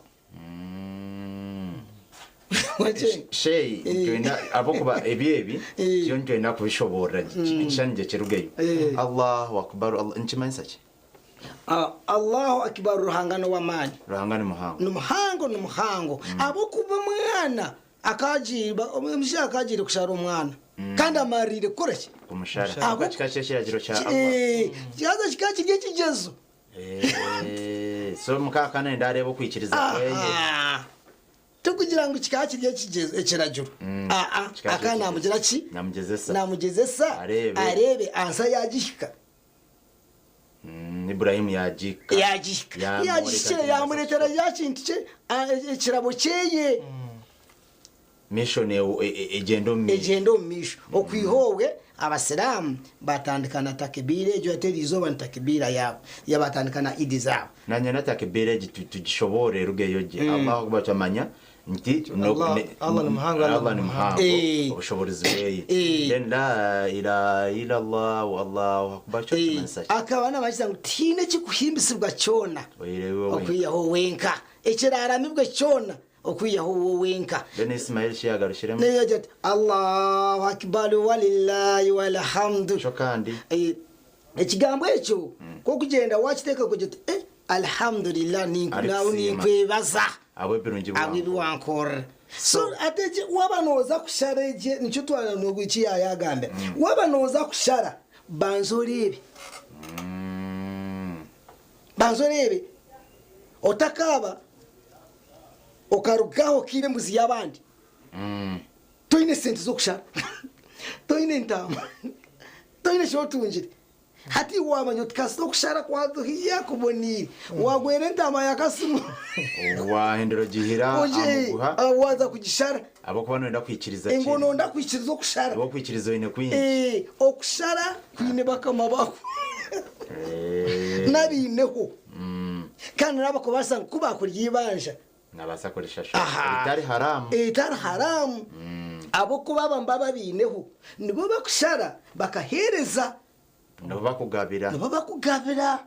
Sheyi Eh. twenda abokuba ebi ebi Eh. kyo ntwenda kubishoborera ekishani gye kirugeyo Eh. Allahu akbar Allah nkimanyisa ki? Ah, Allahu akbar Ruhanga n'owamaani. Ruhanga ni muhango. Ni muhango ni muhango. Abokuba omwana akagiirwa omushaija akagiire kushara omwana kandi amaririire kukora ki? Kumushara. Abo- Abo kika ky'ekiragiro kya Allah. Eh, kikaza kikaba kiri ekigyezo. Eh, so mukaaka nenda areeba okwikiriza kweye. Aha. Tikugira ngu kikaba kiri ekigyezo ekiragiro. Aa, Kikaba aka kiri namugira ki? Namugyezesa. Namugyezesa Areebe. areebe ansa yagihika. Ibrahim yagika. Yagihika. Yamworeka Yagihikire ati yamureetera ya kintu kye ekirabo kyeye. Mission egyenda omu maisho. Egyenda omu maisho. Okwiha obwe abasiraamu batandika na takibira egyo ate eriizooba ni takibira yaabo. Yabatandika na idi zaabo. Nanye na takibira egi tugishoboore erugeyo gye. Allahu akbar twamanya nti Allah ni muhango, Allah Allah ni ni muhango. muhango Eh. obushobozi bweye. Eh. Then la ilaha illallah wallahu akbar kyo kimanyisa ki? Akaba nabakisa ngu tihaine ekikuhimbisibwa kyona Oirewe wenka. okwihaho wenka ekiraramibwe kyona okwihaho wowe wenka. Then Ismail shi yagarushiremu. Naye yagira ati Allahu akbar walillahi walhamdu. Kyo kandi. Ekigambo ekyo kokugyenda wakiteeka kugira oti alhamdulillah Ari nawe kusiima. ninkwebaza. Abo ebirungi Abo ebiwankorera. So ate waba nooza kushara egye nikyo twana eki yayagambira. Waba nooza kushara banza oreebe. Banza oreebe. Otakaaba okarugaho okiiba embuzi y'abandi. Toine sente z'okushara. Toine entaama. Toine eki otungire. Hati wamanya oti kasita okushara kwaduhiya kuboniire. Wagwera entaama ya kasimu. Wahindura ogihira amuguha. Waza kugishara. Abokuba noyenda kwikiriza Engo ki? nonda kwikiriza okushara. Abo kwikiriza oine kwingi. Okushara kwine bakama bako. Nabiineho. Kandi n'abakubaasa ngu kubakurya ibanja. Nabaasa kurishasha. Aha. Etari haramu. Etari haramu. Abokuba aba mbaba biineho. Nibo bakushara bakaheereza. Nibo bakugabira. Nibo bakugabira.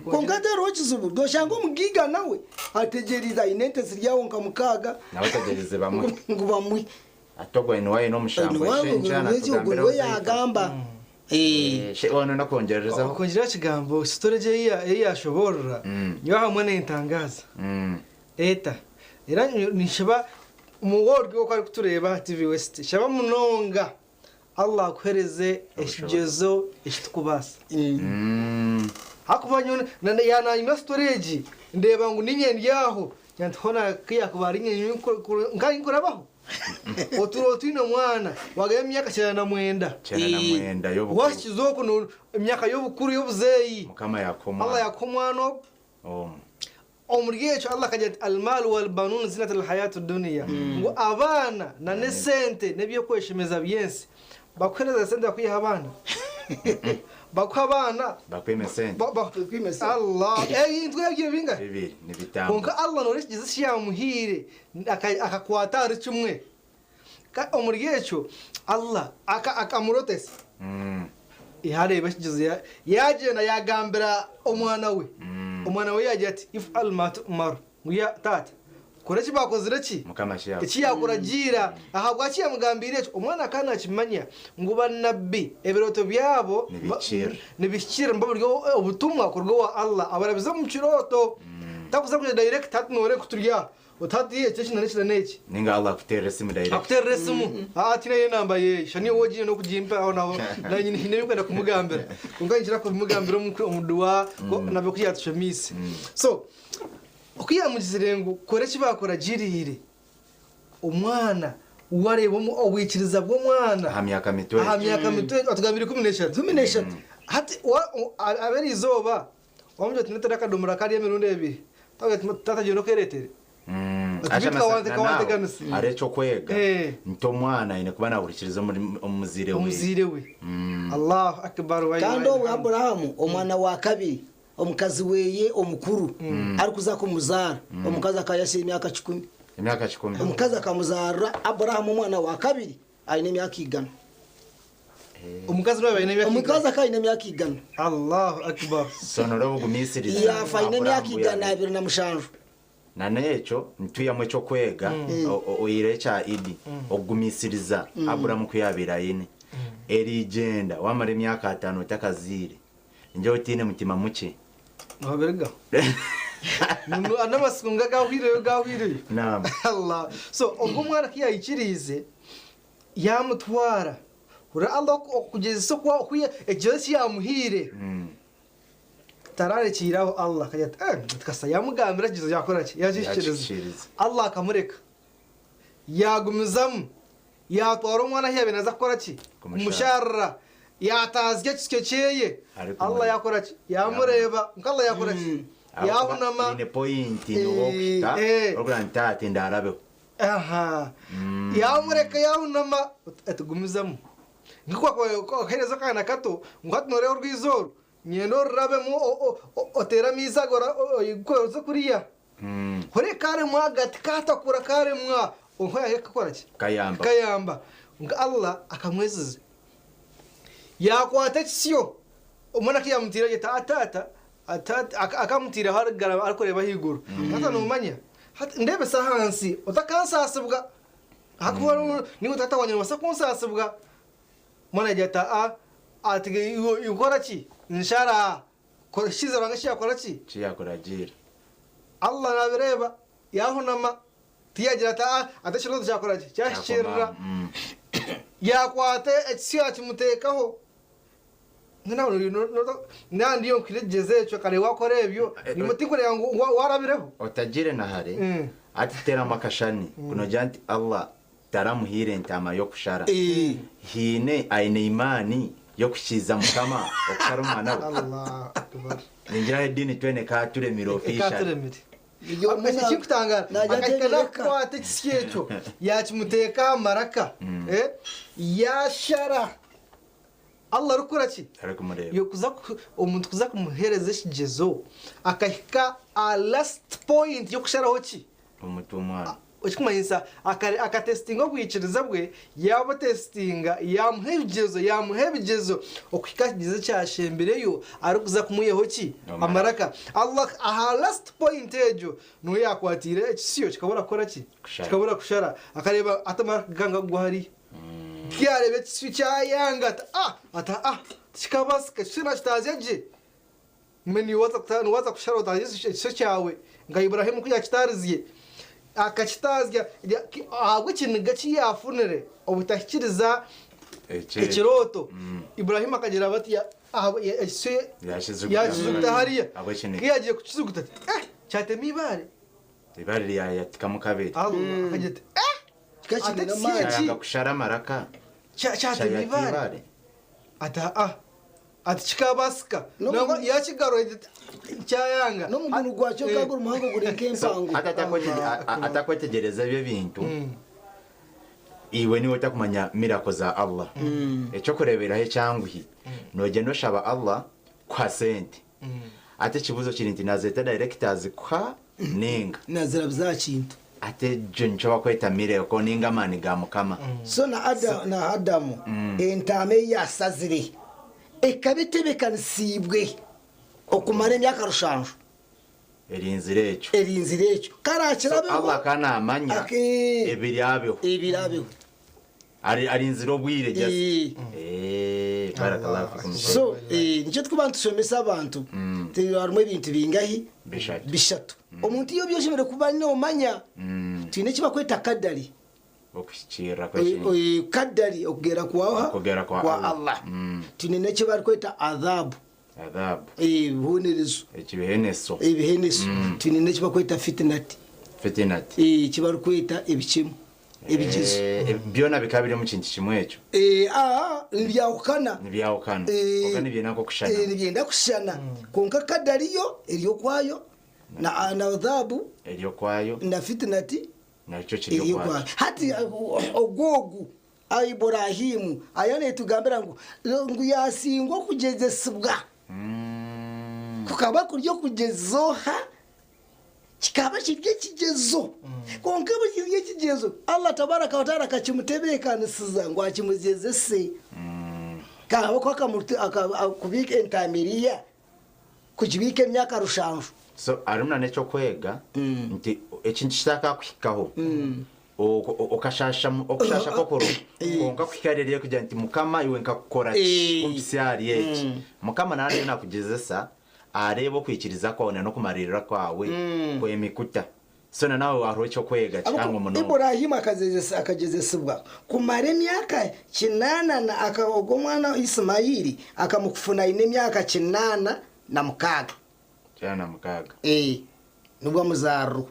Kwonka tihariho ekizibu. Noshanga omugiiga nawe ategyereize aine ente ziri aho nka mukaaga. Nawe ategyereize bamwe. Ngu bamwe. Ate ogwo niwe aine omushango. Niwe Eshe enkyana ogwo tugambire niwe ozaita. yagamba. Wano nakwongererezaho. Okwongyeraho ekigambo storage ei yashoboorora nyowe ahamwe nentangaza. Eta. Era nishaba omu world oku arikutureeba TV West shaba munonga Allah akuhereze ekigyezo ekitukubaasa. Hakuba nyowe yananyima storage ndeeba ngu ninye ndi aho nyanti hona kiyakuba ari nyenye nka nkurabaho. Oturo twine omwana wagaye emyaka 99. 99 y'obukuru. Wakiza oku emyaka y'obukuru y'obuzeeyi. Mukama yakuha omwana. Allah yakuha omwana ogwo. Omwe. Omuri ekyo Allah akagira ati almalu walbanun zinatu alhayatu dunia. Ngu abaana na n'esente n'ebyokweshemeza by'ensi. Bakuhereza sente bakwiha abaana. Bakuha abaana. Bakwima esente. Bakwima esente. Allah. Ebintu ebyo bingahe? Bibiri ni bitano. Kwonka Allah noora ekigezo eki yamuhaire akakwata ahari kimwe. Omuri ekyo Allah akamurotesa. Yareeba ekigezo yagyenda yagambira omwana we. Omwana we yagira ati if'al ma tu'mar. Ngu ya taata kora eki bakozire ki? Mukama eki yakora. Eki yakuragiira. Ahabwaki yamugambiire ekyo? Omwana akaba nakimanya ngu banabbi ebirooto byabo Nibihikirira. nibihikirira nibo buri obutumwa kuruga owa Allah abarabize omu kirooto. Takuza kugira direct hati noore ku turi aha. Oti hati eki eki na n'eki na n'eki. Ninga Allah akuteerera esimu direct. Akuteerera esimu. Ati nayo enamba ye. Shani wowe ogiine n'okugimpa aho naho. Nanye nyine ebikwenda kumugambira. Kwonka ninkira kubimugambira omu dua, nabyo ku yatushomiise. So, oku yamugizire ngu kora eki bakuragiriire. Omwana wareeba obwikiriza bw'omwana. Aha myaka mito. Aha myaka mito, atugambire 13. 13. Hati abera izooba, wamugira oti netera akadomora kari emirundi ebiri. Tata gyenda okereetere. Ati bitu kawanteganisa. Hari ekyokwega Eh. nti omwana aine kuba nahurikiriza omuzaire we. Omuzaire we. Allahu akbar wa Kandi obwo Aburahamu omwana wa kabiri, omukazi weye omukuru arikuza kumuzaara, omukazi akaba yasiire emyaka kikumi. Emyaka kikumi. Omukazi akamuzaarira Aburahamu omwana wa kabiri aine emyaka igana. Omukazi nawe aine emyaka Omukazi akaba aine emyaka igana. Allahu akbar. So noreba obugumisiriza. Yaafa aine emyaka Aburahamu igana yabiire. 27. Na n'ekyo nitwihamu ekyokwega oihireho ekya Idi, okugumisiriza Aburahamu ku yaabaire aine. Erigyenda waamara emyaka ataano otakazaire, ningira otaine mutima mukye. Nobirugaho. N'amatsiko nga gahwireyo gahwireyo. Naam. Allah. So ogwo omwana ku yayikiriize yamutwara. Hurira Allah okugyezesa oku ekigyezo eki yamuhaire. Tararekiire aho Allah akagira ati eh tukasa yamugambira ekigyezo yakora ki? Yakihikiriza. Yakihikiriza. Allah akamureka. Yagumizamu yatwara omwana ahu yabaire naaza kukora ki? Kumusharira. Kumusharira. Yataazya ekisyo kyeye. Arikumureba. Allah yakora ki? Yamureeba. Nka Allah yakora ki? Yahunama. Ahabw'okuba eine pointi niwe okuhika orikugira nti taata ndarabeho. Aha. Yamureka yahunama ati gumizamu. Nk'oku wakuhereza akaana kato ngu hati noreeba orwizi oru, nyenda orurabemu oteere amaizi ago oze kuriya. Hore karemwa agati katakura karemwa onka yakakora ki? Kayamba. Kayamba. Nka Allah akamweziza. Yakwata ekisyo omwana kiyamutiire agira ati taata akamutiire aho arikureeba ahaiguru. Taata nomanya hati ndebesa ahansi otakansaasibwa ahakuba niiwe taata wangye nobaasa kunsaasibwa. Omwana yagira ati aa ati nkora ki? Nshara kiza Ruhanga eki yakora ki? Eki yakuragiira. Allah nabireeba yahunama tiyagira ati aa ati ekirooto kyakora ki? Kyahikirira. Yakwata ekisyo yakimuteekaho. Nandi nkwire ekigyezo ekyo kare wakora ebyo tikureba ngu warabireho. Otagire na hare ati teramu akashani kunogira nti Allah taramuhaire entaama y'okushara. Haine aine imaani y'okukiiza Mukama okushara omwana we. Allah akbar. Ningira aho ediini twena ekaturemire officially. Ekaturemire. Ekirikutangara akahika nakukwata ekisyo ekyo yakimuteeka aha maraka yashara. Allah arikukora ki? Arikumureeba. Omuntu kuza kumuheereza ekigyezo akahika aha last point y'okusharaho ki? Omutwe omwana. Ekikumanyisa akatesitinga obwikiriza bwe, yabutesitinga, yamuha ebigyezo, yamuha ebigyezo okuhika aha kigyezo ekyashembireyo arikuza kumwihaho ki? Amaraka. Amaraka. Allah aha last point egyo niwe yakwatiire ekisyo kikabura kukora ki? Kushara. Kikabura kushara. Akareeba ati amaraka ganga gagwa hariya. Kiyareeba ekisyo kyayanga ati ah ati ah tikikabaasika ekisyo nakitaazya gye. Mbwenu niwe waaza kushara otazye ekisyo kyawe nka Iburahimu ku yakitaarize. Akakitaazya ahabw'ekiniga ki yafunire obutahikiriza ekirooto. Iburahimu akagira bati ekisyo yakizuguta hariya. Ahabw'ekiniga. Ku yagiye kukizuguta ati kyatema ibaare. Ibaare ryayatikamu kabiri. Allah akagira ati Kikakiri ate n'amaani. ekisyo eki Kyayanga kushara amaraka. kyatema Kyayata ibaare. ibaare. Ati ah ati kikabaasika. Nangwa yakigarura kyayanga. N'omuguru gwakyo gagura omuhango guri nk'empango. Hati atakwetegyereza ebyo ebintu, iwe niwe otakumanya mirako za Allah. Ekyokureeberaho ekyanguhi, nogyenda oshaba Allah kuha sente. Ate ekibuuzo kiri nti nazeeta direct azikuha ninga? Nazirabiza aha kintu. Ate egyo nikyo bakweta miracle ninga amaani ga Mukama. So na na Adamu entaama ei yasazire ekaba etebekanisiibwe okumara emyaka 7. Erinzire ekyo. Erinzire ekyo. Karakirabeho. Allah kanamanya ebiryabeho. Ebirabeho. Arinzire obwire just. Barakallahu fikum. So nikyo tukuba nitushomesa abantu harimu ebintu bingahi? Bishatu. Bishatu. Omuntu iyo byoshemereire kuba nomanya, twine eki bakweta kadari. Okuhikiirira kw'ekintu. Kadari okugera kwaha? Okugera kwa Kwa Allah. Allah. Twine n'eki barikweta adhabu. Adhabu. Ebibonerezo. Ekibiheneso. Ebiheneso. Twine n'eki bakweta fitinati. Fitinati. Eki barikweta ebikemu, ebigezo. Byona bikaba biri omu kintu kimwe ekyo? Nibyahukana. Nibyahukana. Konka nibyenda nk'okushushana. Nibyenda kushushana, konka kadari yo eri okwayo. Na na adhabu Eri okwayo. na fitinati Nakyo kiri eri okwakyo. okwayo. Hati ogwogu Iburahimu aya netugambira ngu yasingwa okugyezesibwa. Kukaba kuri okugyezoha, kikaba kiri ekigyezo. Kwonka obu kiri ekigyezo, Allah tabaraka wa taala akakimutebeekanisiza ngu akimugyezese. Kaba ku akamuta- akubiika entaama eriya, kugibiika emyaka 7. So harimu na n'ekyokwega nti ekintu kitakakuhikaho okashasha okushasha kokoro, konka kuhika rero kugira nti, "Mukama, iwe nkakukora ki kumpisa ahari eki?" Mukama nawe nakugezesa areeba okwikiriza kwawe na n'okumaririra kwawe kwemikuta. So na nawe hariho ekyokwega kihango munonga. Iburahimu akagezesibwa kumara emyaka 80 ogwo omwana Isimayiri akamufuna aine emyaka 86. 86. Eh, nibwo amuzarwa.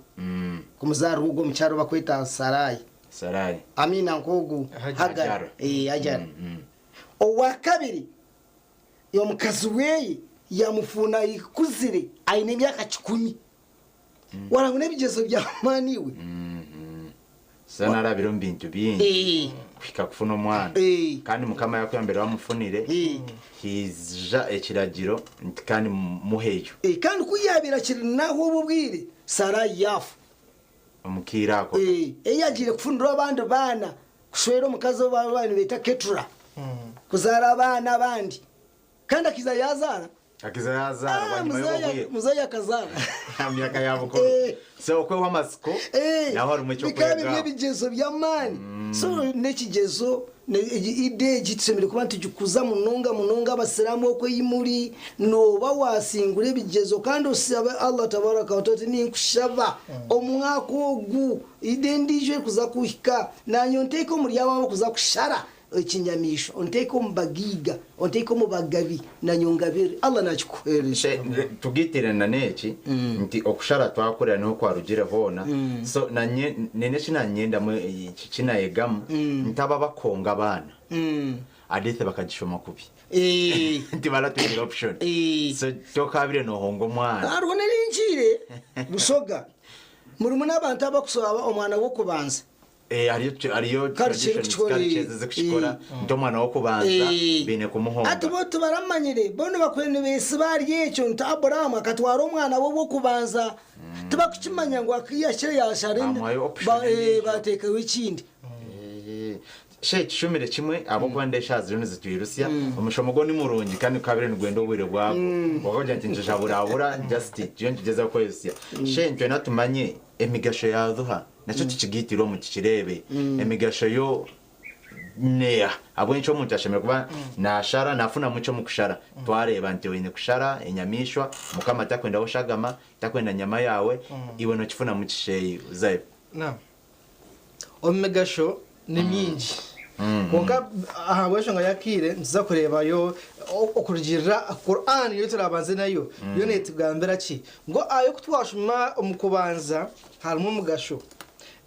Kumuzarwa ogwo omukyaro bakweta Sarai. Sarai. Amina, nkogu Hajar. Hagar. Hajar. Eh, Hajar. Owa kabiri, omukazi weye yamufuna ikuzire, aine emyaka 100. Warangu n'ebigezo by'amaani iwe. So narabire omu bintu bingi kuhika kufuna omwana. Kandi Mukama yakuyambere wamufunire, hija ekiragiro nti kandi muheyo. Eh, kandi kuyabira kiri naho obu bwire Sarai yafa. Omukiira ako. Eh, eyagiire kufunira abandi baana, kushwera omukazi bantu beta Ketura, kuzaara abaana abandi, kandi akiza yazaara. Akiza yazaara. Ah, bwanyuma y'obubwire muzeyi akazaara. Myaka ya bukuru. So okweho amasiko naho harimu Bikaba ekyokwega. biri ebigezo by'amaani. So n'ekigezo ide egi tusemere kuba ntugikuza munonga munonga. Abasiraamu okweyimuri noba wasingura ebigezo, kandi osabe Allah tabaraka wataala ati, "Ninkushaba omwaka ogu ide endiijo ekuza kuhika, nanye onteeke omuri abo abakuza kushara ekinyamisho, onteeke omu bagiiga, onteeke omu bagabi, nanye ongabire." Allah nakikuheereza. Tugitirana n'eki nti okushara twakurira niho kwarugire hoona. So nanye nene kinanyendamu kinayegamu ntaba bakonga abaana adithe bakagishoma kubi nti baratwingira option. So tokabire nohonga omwana. Hariho neringiire Busoga murimu n'abantu abakusaba omwana w'okubanza. Eh, hariyo Culture traditions, cultures zikukikora nti omwana w'okubanza biine kumuhonga. Ati bo tibaramanyire, bo nibakwenda nibesiba ari ekyo nti Aburahamu akatwara omwana we w'okubanza. Tibakukimanya ngu akiyashire yashara Bamuhayo option endiijo. Bateekaho ekindi. Eh, she kishumire kimwe abokuba ndesha ziriyo nizitwirusya omushomo gwo ni murungi, kandi kabire nigwenda obwire bwabwo wakagira nti njaburabura just iyo nkigeza kwesya. She ntwena tumanye emigasho ya dhuha, nakyo tukigitire omu tukirebe emigasho yo neya abwenki omuntu ashemere kuba nashara nafuna muco mu kushara. Twareba nti oine kushara enyamishwa, Mukama takwenda oshagama, takwenda nyama yawe, iwe nokifuna mu kisheyi uzayo. Naam. Omu migasho ni mingi, konka ahabw'enshonga yakiire nituza kurebayo okurugirira Quran yo turabanze nayo, yo netugambira ki ngo ayo kutwashuma omu kubanza harimu omugasho.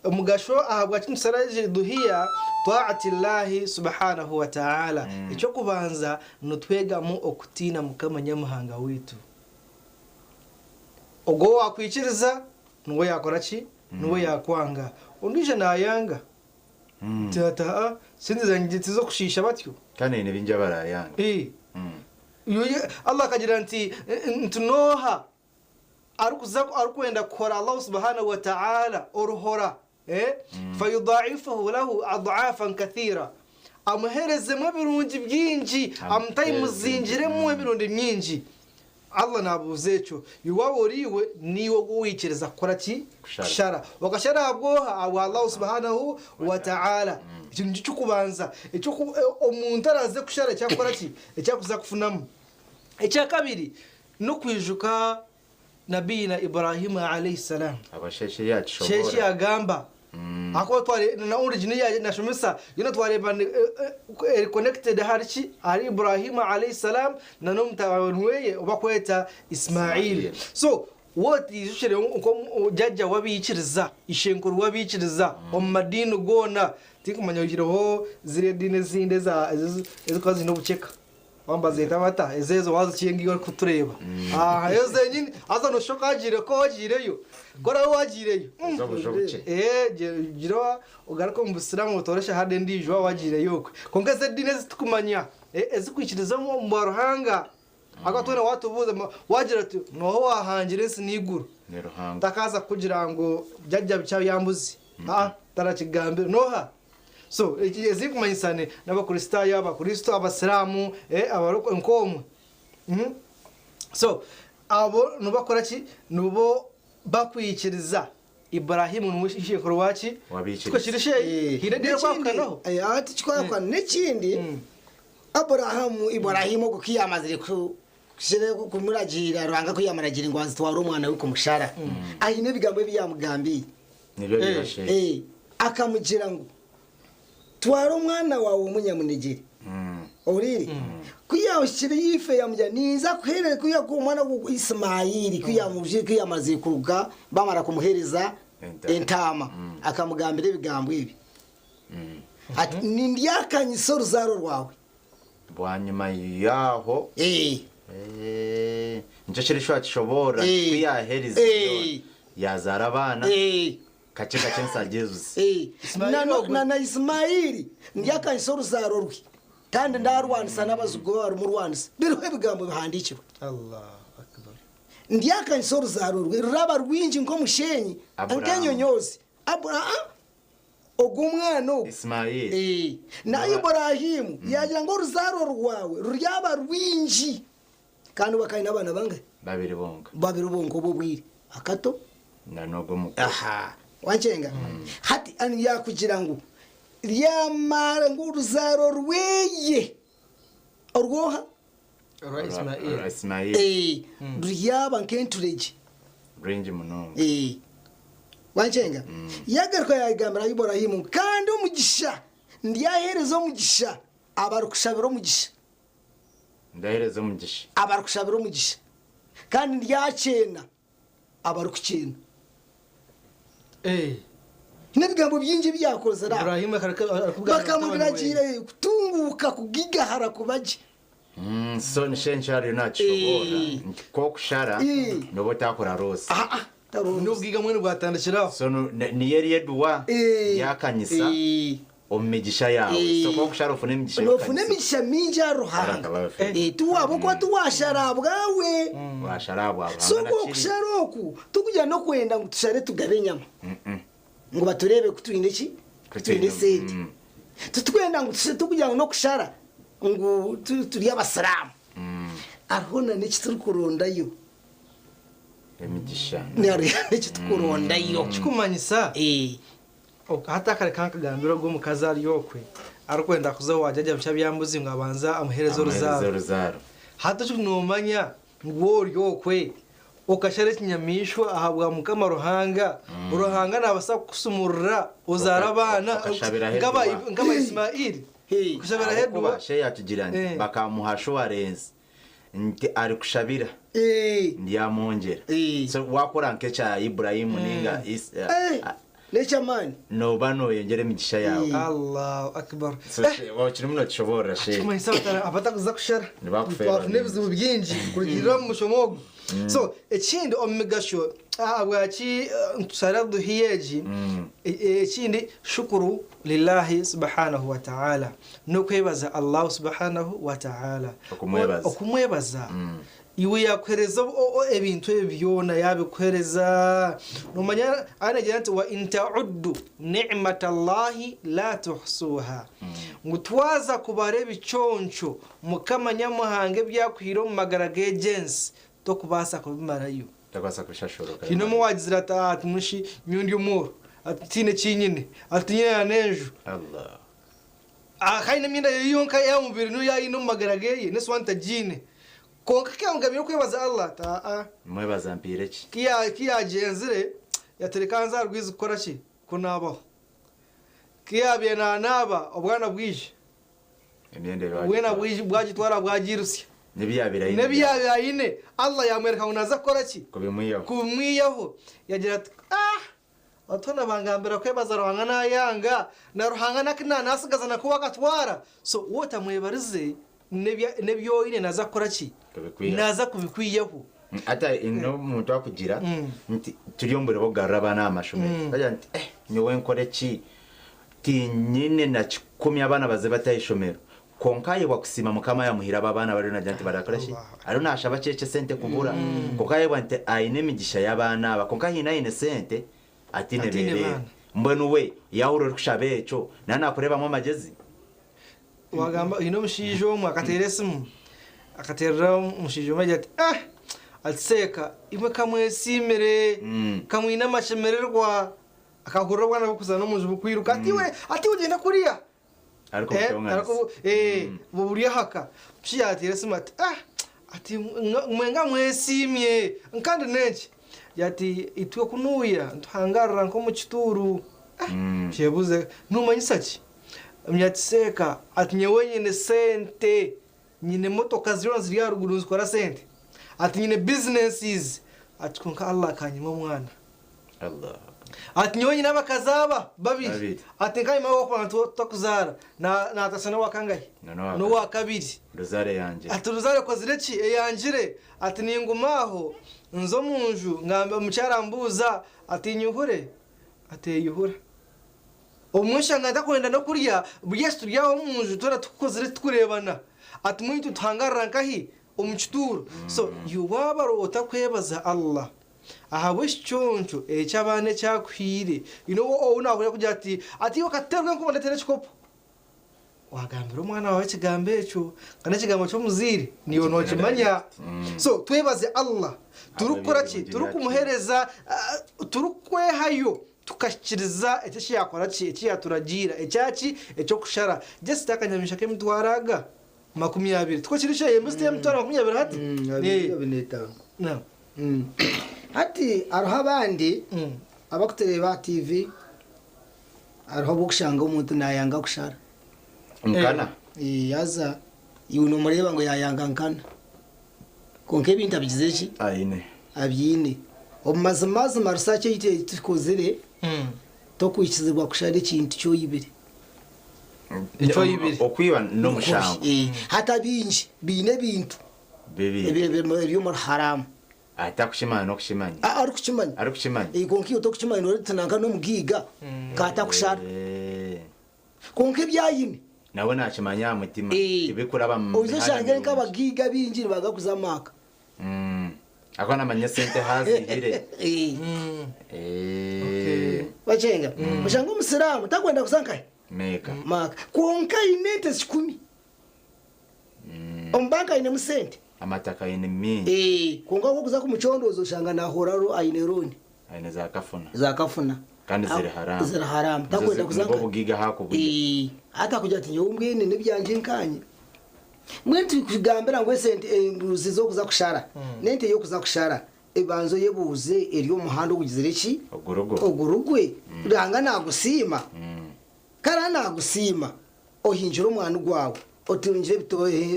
Omugasho ahabwa kintu saraje duhiya taati llahi subhanahu wa ta'ala. Ekyokubanza, nitwegamu okutiina Mukama Nyamuhanga witu. Ogwo wakwikiriza niwe yakora ki, niwe yakwanga, ondiijo nayanga tata sente zange tizokushiisha batyo. Kandi ine bingi abarayanga. Eh. Allah akagira nti noha arikuza arikwenda kukora Allah subhanahu wa ta'ala oruhora, fayudaifuhu lahu adafan kathira, amuherezemu ebirungi byingi, amutayimuzingiremu emirundi mingi. Allah nabuuza ekyo, iwawe oriiwe niiwe ogwowikiriza kukora ki? Kushara. Kushara, wakashara ahabwoha ahabwa Allah subhanahu wa ta'ala. Ekyo nikyo kyokubanza. Omuntu araze kushara ekyakukora ki, ekyakuza kufunamu. Ekyakabiri, nokwijuka nabiyina Ibrahimu alayhi salam. Abasheshe yakishobora. Sheshi agamba akuba tware na origin ya nashomesa yona twareba connected hari ki, hari Ibrahimu alayhi salam na n'omutabani weye obakweta Ismail. Ismail. So what ijushire nko jajja wabikiriza, ishenkuru wabikiriza omu madini gona, tinkumanya oyireho ziri edini ezindi ezikuba zine obuceka. Wambazeeta bata ezeezo wazikinga iwe orikutureeba aha ezo zenyini haza noshusha okagiire ko wagiireyo ku oraabe wagiireyo Ez'obujo bukye. Eh, gira ogaruke omu busiraamu otoore shahada endiijo waaba wagiireyo okwe. Kwonka ez'ediini ezi turikumanya, eh, ezikwikiriza omu bwa Ruhanga, ahakuba twena waatubuuza, waagira oti nooha owaahangire ensi n'eiguru? Ni Ruhanga. Takaza kukugira ngu jajja bikya byambuzi. Aa, tarakigambire. Nooha? So, eki ezikumanyisa ni n'Abakristaayo, Abakristo, Abasiraamu, eh, abaroko nk'omwe. Mhm. So, abo nibakora ki? Nibo bakwikiriza Iburahimu niwe ishenkuru waki? W'abaikiriza. Tikwo kiri sheyi? Haine ediini erikwahukanaho? Eh, aha tikikwahukana. N'ekindi, Aburahamu, Iburahimu ogwo ku yaamazire ku kushire kumuragiira Ruhanga ku yaamuragiire ngu azitware omwana we kumushara, aine ebigambo ebi yaamugambiire. Nibyo biba sheyi. Eh, akamugira ngu twara omwana waawe omunyamunegyere. Ohuriire? Ku yaahikire ife yaamugira ninza kuheereza ku yakuha omwana ogu Isimaili ku yaamujire ku yaamazire kuruga bamara kumuheereza Entaama. entaama akamugambira ebigambo ebi ati nindyakanyisa oruzaaro rwawe. Bwanyima yaaho Eh. Eh, nikyo kiri eki wakishoboorora Eh. ku yaaherize Eh. yaazaara abaana Eh. kakye kakye ensagyezuzi. Eh, Isimaili na, ogwe. na, na Isimaili ndyakanyisa oruzaaro rwe kandi ndarwanisa n'abazigu be barimurwanisa. Biriho ebigambo bihandiikirwe. Allahu Akbar. Ndyakanyisa oruzaaro rwe ruraba rwingi nk'omushenyi Abrahamu. nk'enyonyoozi. Abra ogwo omwana ogwo. Isimaili. Eh, na Ibrahimu yagira ngu oruzaaro rwawe ruryaba rwingi kandi we akaba aine abaana bangahe? Babiri bonka. Babiri bonka obwo obwire akato Na n'ogwo omukuru. Aha wankyenga hati ani yakugira ngu ryamara ngu oruzaaro rweye orwoha Orwa Ismail. Orwa Ismaili. Eh, ruryaba nk'enturegye. Rwingi munonga. Eh, wankyenga yagaruka yagambira Iburahimu ngu, kandi omugisha ndyahereza omugisha abarikushabira omugisha. Ndyahereza omugisha. Abarikushabira omugisha kandi ndyakyena abarikukyena. Eh. N'ebigambo bingi ebi yakozire aho. Ibrahimu akareka arikubwira Bakamuragira kutunguuka kugigahara kuba gye. So nisho enshara ariyo nakishoboora Eh. nti ku okushara Eh. nooba otakora roosi. Ah, ah, taroose. N'obwiga mbwenu bwatandikiraho. So niyo eri eduwa Eh. yakanyisa Eh. omu migisha yaawe. Eh. So ku okushara ofune emigisha Nofuna y'okukanyisa. emigisha mingi ahari Ruhanga. Barakallahu fiik. Eh, tiwaba okuba tiwashara bwawe. Washara aha bwa Ruhanga So na oku kiri. okushara oku tukugira n'okwenda ngu tushare tugabe enyama. Ngu batureebe ku twine ki? Ku twine sente. Titukwenda ngu tushe tukugira ngu n'okushara ngu turi abasiraamu. Hariho na n'eki turikurondayo. Emigisha. Hariho n'eki turikurondayo. Kikumanyisa Eh. hati akare kankagambira ogwo omukazi ari okwe arikwenda kuza owa jajja bikya byambuzi ngu abanze amuhereze Amuhereze oruzaaro. oruzaaro. Hati eki noomanya ngu ori okwe okashara ekinyamaishwa ahabwa Mukama Ruhanga, Ruhanga naabaasa kukusumurura ozaare abaana Okashabira nk'aba aheeru. nk'aba Isimaili. Kushabira aheeru. Ahabw'okuba she yaatugira nti Eh. bakamuha assurance nti arikushabira Eh. ndyamwongyera. Eh. So wakora nk'ekya Ibrahimu ninga Is- Eh. N'eky'amaani. nooba nooyongyera emigisha yaawe. Allahu Akbar. So, Eh, kirimu nookishoboorora she. Kimanyisa abatakuza kushara Nibakufeerwa twafuna ebizibu bingi kurugirira omu mushomo ogu. So ekindi omu migasho ahabwaki nitushara duhiya egi ekindi shukuru lillahi subhanahu wa ta'ala n'okwebaza Allah subhanahu wa ta'ala. Okumwebaza. Okumwebaza. Iwe yakuhereza ebintu ebi byona yabikuhereza. Nomanya anagira nti wa in ta'uddu ni'matallahi la tuhsuha. Ngu twaza kubara ebiconco Mukama Nyamuhanga ebyakuhire omu magara g'egyensi tokubaasa kubimarayo. Tokubaasa kubishashura. Hine omwe owagizire ati ati mushi nyowe ndi omworo ati tihaine eki nyine ati tinyine na n'enju. Allah. Kandi n'emyenda ye yonka ey'aha mubiri niyo yaayine omu magara geye n'esuwaani tagiine. Kwonka ku yaamugambire kwebaza Allah ati aa. Mwebaza mpiire ki? Ku yaagyenzire yatereka nza aha rwizi kukora ki? Kunaabaho. Ku yaabaire naanaaba obwana bwija. Emyenda Bwena bwagitwara bwagirutsya. N'ebi yaabaire aine. N'ebi yaabaire aine. Allah yaamwereka ngu naaza kukora ki? Kubimwihaho. Kubimwihaho. Yagira ati, ah! Batwena bangambira kwebaza Ruhanga nayanga, na Ruhanga naku nanatsigaza naku akatwara. So waaba otamwebarize, N'ebi oine naaza kukora ki? Kubikwihaho. Naaza kubikwihaho. Hati haine omuntu akugira nti turi omu bwire bw'okugarura abaana aha mashomero. Akagira nti eh nyowe nkore ki? Tinyine na kikumi abaana baze bata aha ishomero. Kwonka ayebwa kusiima Mukama ayamuhaire abo abaana bariyo nagira nti barakora ki? Ariyo naashaba kyekye esente kubura. Kwonka ayebwa nti aine emigisha y'abaana aba. Kwonka haine aine esente ataine Ataine beereere. baana. Mbwenu we yaahurira orikushaba ekyo, nawe naakureebamu amagyezi? Wagamba oine omushaija omwe akateera esimu akateerera omushaija omwe agira ati eh ati seeka imwe ka mwesiimire ka mwine amashemererwa akahurira obwana burikuzaana omu nju burikwiruka ati iwe ati iwe gyenda kuriya Ariko Eh, butonganisa. ariko eh buri ahaka omushaija yateera esimu ati ah ati mwe nga mwesiimye kandi n'enki ati itwe kunuuya nituhangaarira nk'omu kituuru ah kyebuuze noomanyisa ki Munyakiseeka ati nyowe nyine sente, nyine emotoka ziriyo ziri aharuguru nizikora sente, ati nyine businesses, ati kwonka Allah akanyima omwana. Allah. Ati nyowe nyine abakazi aba babiri, Babiri. ati nkanyima wokubanza tutakuzaara natasa n'owakangahi? N'owa- N'owakabiri. Ruzare yangye. Ati ruzare ekozire ki? Eyangire. Ati ninguma aho nza omunju ngamba omukyara ambuuza ati nyuhure? Ati eyuhura. Obumwe oshanga ntakwenda n'okurya, buri eki turi aho omu nju twena tukukozire titukureebana. Ati mbwenu itwe nituhangarira nkahi? Omu kituuro. So iwe waaba otakwebaza Allah ahabw'ekiconco eky'abaana eki akuhaire, haine ou naahurira arikugira ati, ati iwe kateerwe enkuba ndeetere ekikopo. Waagambira omwana waawe ekigambo ekyo, nka n'ekigambo ky'omuzaire, naiwe nookimanya. So twebaze Allah turikukora ki? Turikumuheereza, turikwehayo tukahikiriza ekyo eki yaakora ki? Eki yaaturagiira. Ekya ki? Eky'okushara. Just akanyamaishwa k'emitwaro aga 20. Tikwo kiri shi? Embuzi t'ey'emitwaro 20 hati? Abiri n'etaano. Hati hariho abandi abarikutureeba aha TV. Hariho obu orikushanga omuntu naayanga kushara. Nkana? Eh, haza iwe noomureeba ngu yaayanga nkana. Kwonka ebintu abigizire ki? Aine. Abyine. Omu mazima mazima research ei tukozire, tokwikizibwa kushara ekintu ki oibire. Eki oibire. Okwiba n'omushango. Eh, hati abaingi baine ebintu Bibi. ebiri omuri haramu. Atakukimanya n'okukimanya. A- Arikukimanya. Arikukimanya. Eh, Kwonka iwe tokukimanya noreeba oti nanka n'omugaiga ka atakushara. Eh. Kwonka ebi aine. Nawe nakimanya aha mutima. Eh. Tibikuraba mu Oije mihanda oshange mirungi. nk'abagaiga baingi nibagakuza amaaka. Ahakuba namanya esente ahu azihire. Eh. Eh. Bakyenga. Oshange omusiraamu takwenda kuza nkahi? Meeka. Maaka. Kwonka aine ente kikumi. Omu banka ainemu sente. Amataka aine mingi. Eh, kwonka ku orikuza kumucondooza oshanga nahoora aine looni. Aine za kafuna. Za kafuna. Kandi ziri haramu. Ziri haramu. Nizo Takwenda kuza nibwo nka. bugiga hakubuya. Eh, hati akugira ati nyowe mbwenu n'ebyangye nkanye. Mbwenu turikugambira ngu esente embuzi z'okuza kushara n'ente y'okuza kushara ebanza oyebuuze eri omu muhanda ogugizire ki? Ogurugwe. Ogurugwe. Ruhanga naagusiima. Kare naagusiima ohingire omwani gwawe, otungire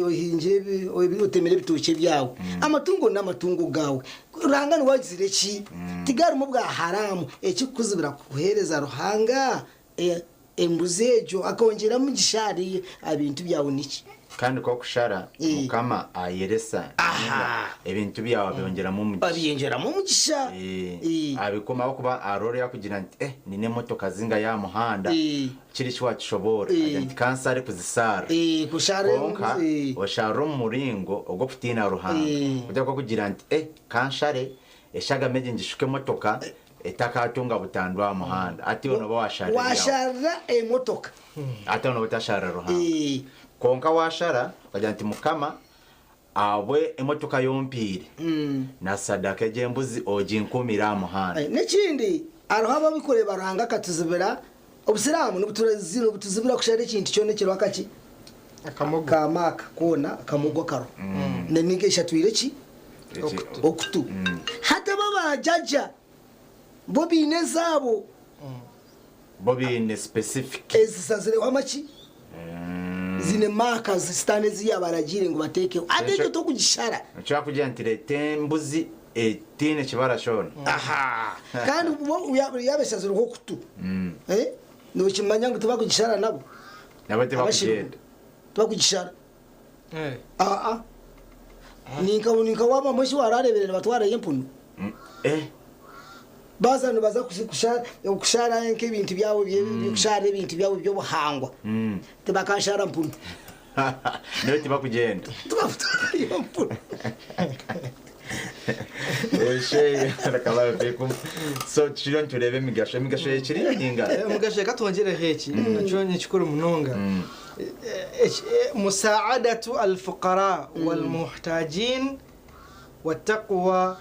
ohingire otemire ebitookye byawe. Amatungo n'amatungo gaawe. Ruhanga niwe agizire ki? Tigarimu bwa haraamu ekirikukuzibira kuheereza Ruhanga embuzi egyo akongyera omugisha ahari aha bintu byawe niki? Kandi ku okushara Mukama ayeresa Aha. ebintu byawe abyongyeramu omugisha. Abyongyeramu omugisha. Abikuma ahabw'okuba hariho oriya akugira nti eh nyine emotoka zingahi aha muhanda kiri eki wakishoboora agira nti ka nsaare kuzisaara. Kushara Kwonka osharire omu muringo ogw'okutiina Ruhanga. Kutari kw'okugira nti eh ka nshare eshagama egi ngishuke emotoka etakatunga butandwa aha muhanda. Hati iwe nooba washarira ebyawe. Washarira emotoka. Hati aho nooba otasharira Ruhanga. Kwonka waashara okagira nti Mukama ahabwe emotoka ei ompiire na sadaka egi embuzi oginkuumire aha muhanda. N'ekindi hariho ababikureeba Ruhanga akatuzibira obusiraamu nibutuzibira kushara ekintu kyona ekiriho akaki ka maaka koona akamogo akariho n'enyigo eshatwire ki okutu. Hati abo abajaja bo baine ezaabo. Bo baine specific. Ezisazireho amaki ziine maaka sitaane ezi yaabaragiire ngu bateekeho. Hati ekyo tokugishara. Nikyo arikugira nti reeta embuzi etaine kibara kyona. Aha! Kandi bo yaaba eshazireho okutu, nookimanya ngu tibakugishara nabo. Nabo tibakugenda. Tibakugishara. Aa ninka ninka waba mweshi wararebere nibatwarayo empunu. Eh. Baza nibaza kushara nk'ebintu byabo kushara ebintu byabo by'obuhangwa. Tibakashara mpunu. Nawe tibakugyenda. Tibakutwarayo mpunu. Eshe barakallahu fikum. So turiyo nitureba emigasho emigasho ekiri ninga. Omugasho reka twongyereho eki nakyo nikikuru munonga. Musaadatu alfuqara walmuhtajin wataqwa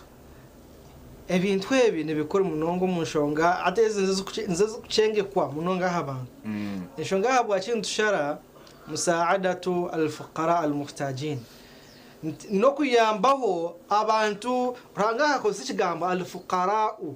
ebintu ebi nibikuru munonga omu nshonga ate ezi nizo zikukyengekwa munonga aha bantu. Enshonga ahabwaki nitushara musaadatu alfuqara almuhtajin n'okuyambaho abantu Ruhanga akakozesa ekigambo alfuqarau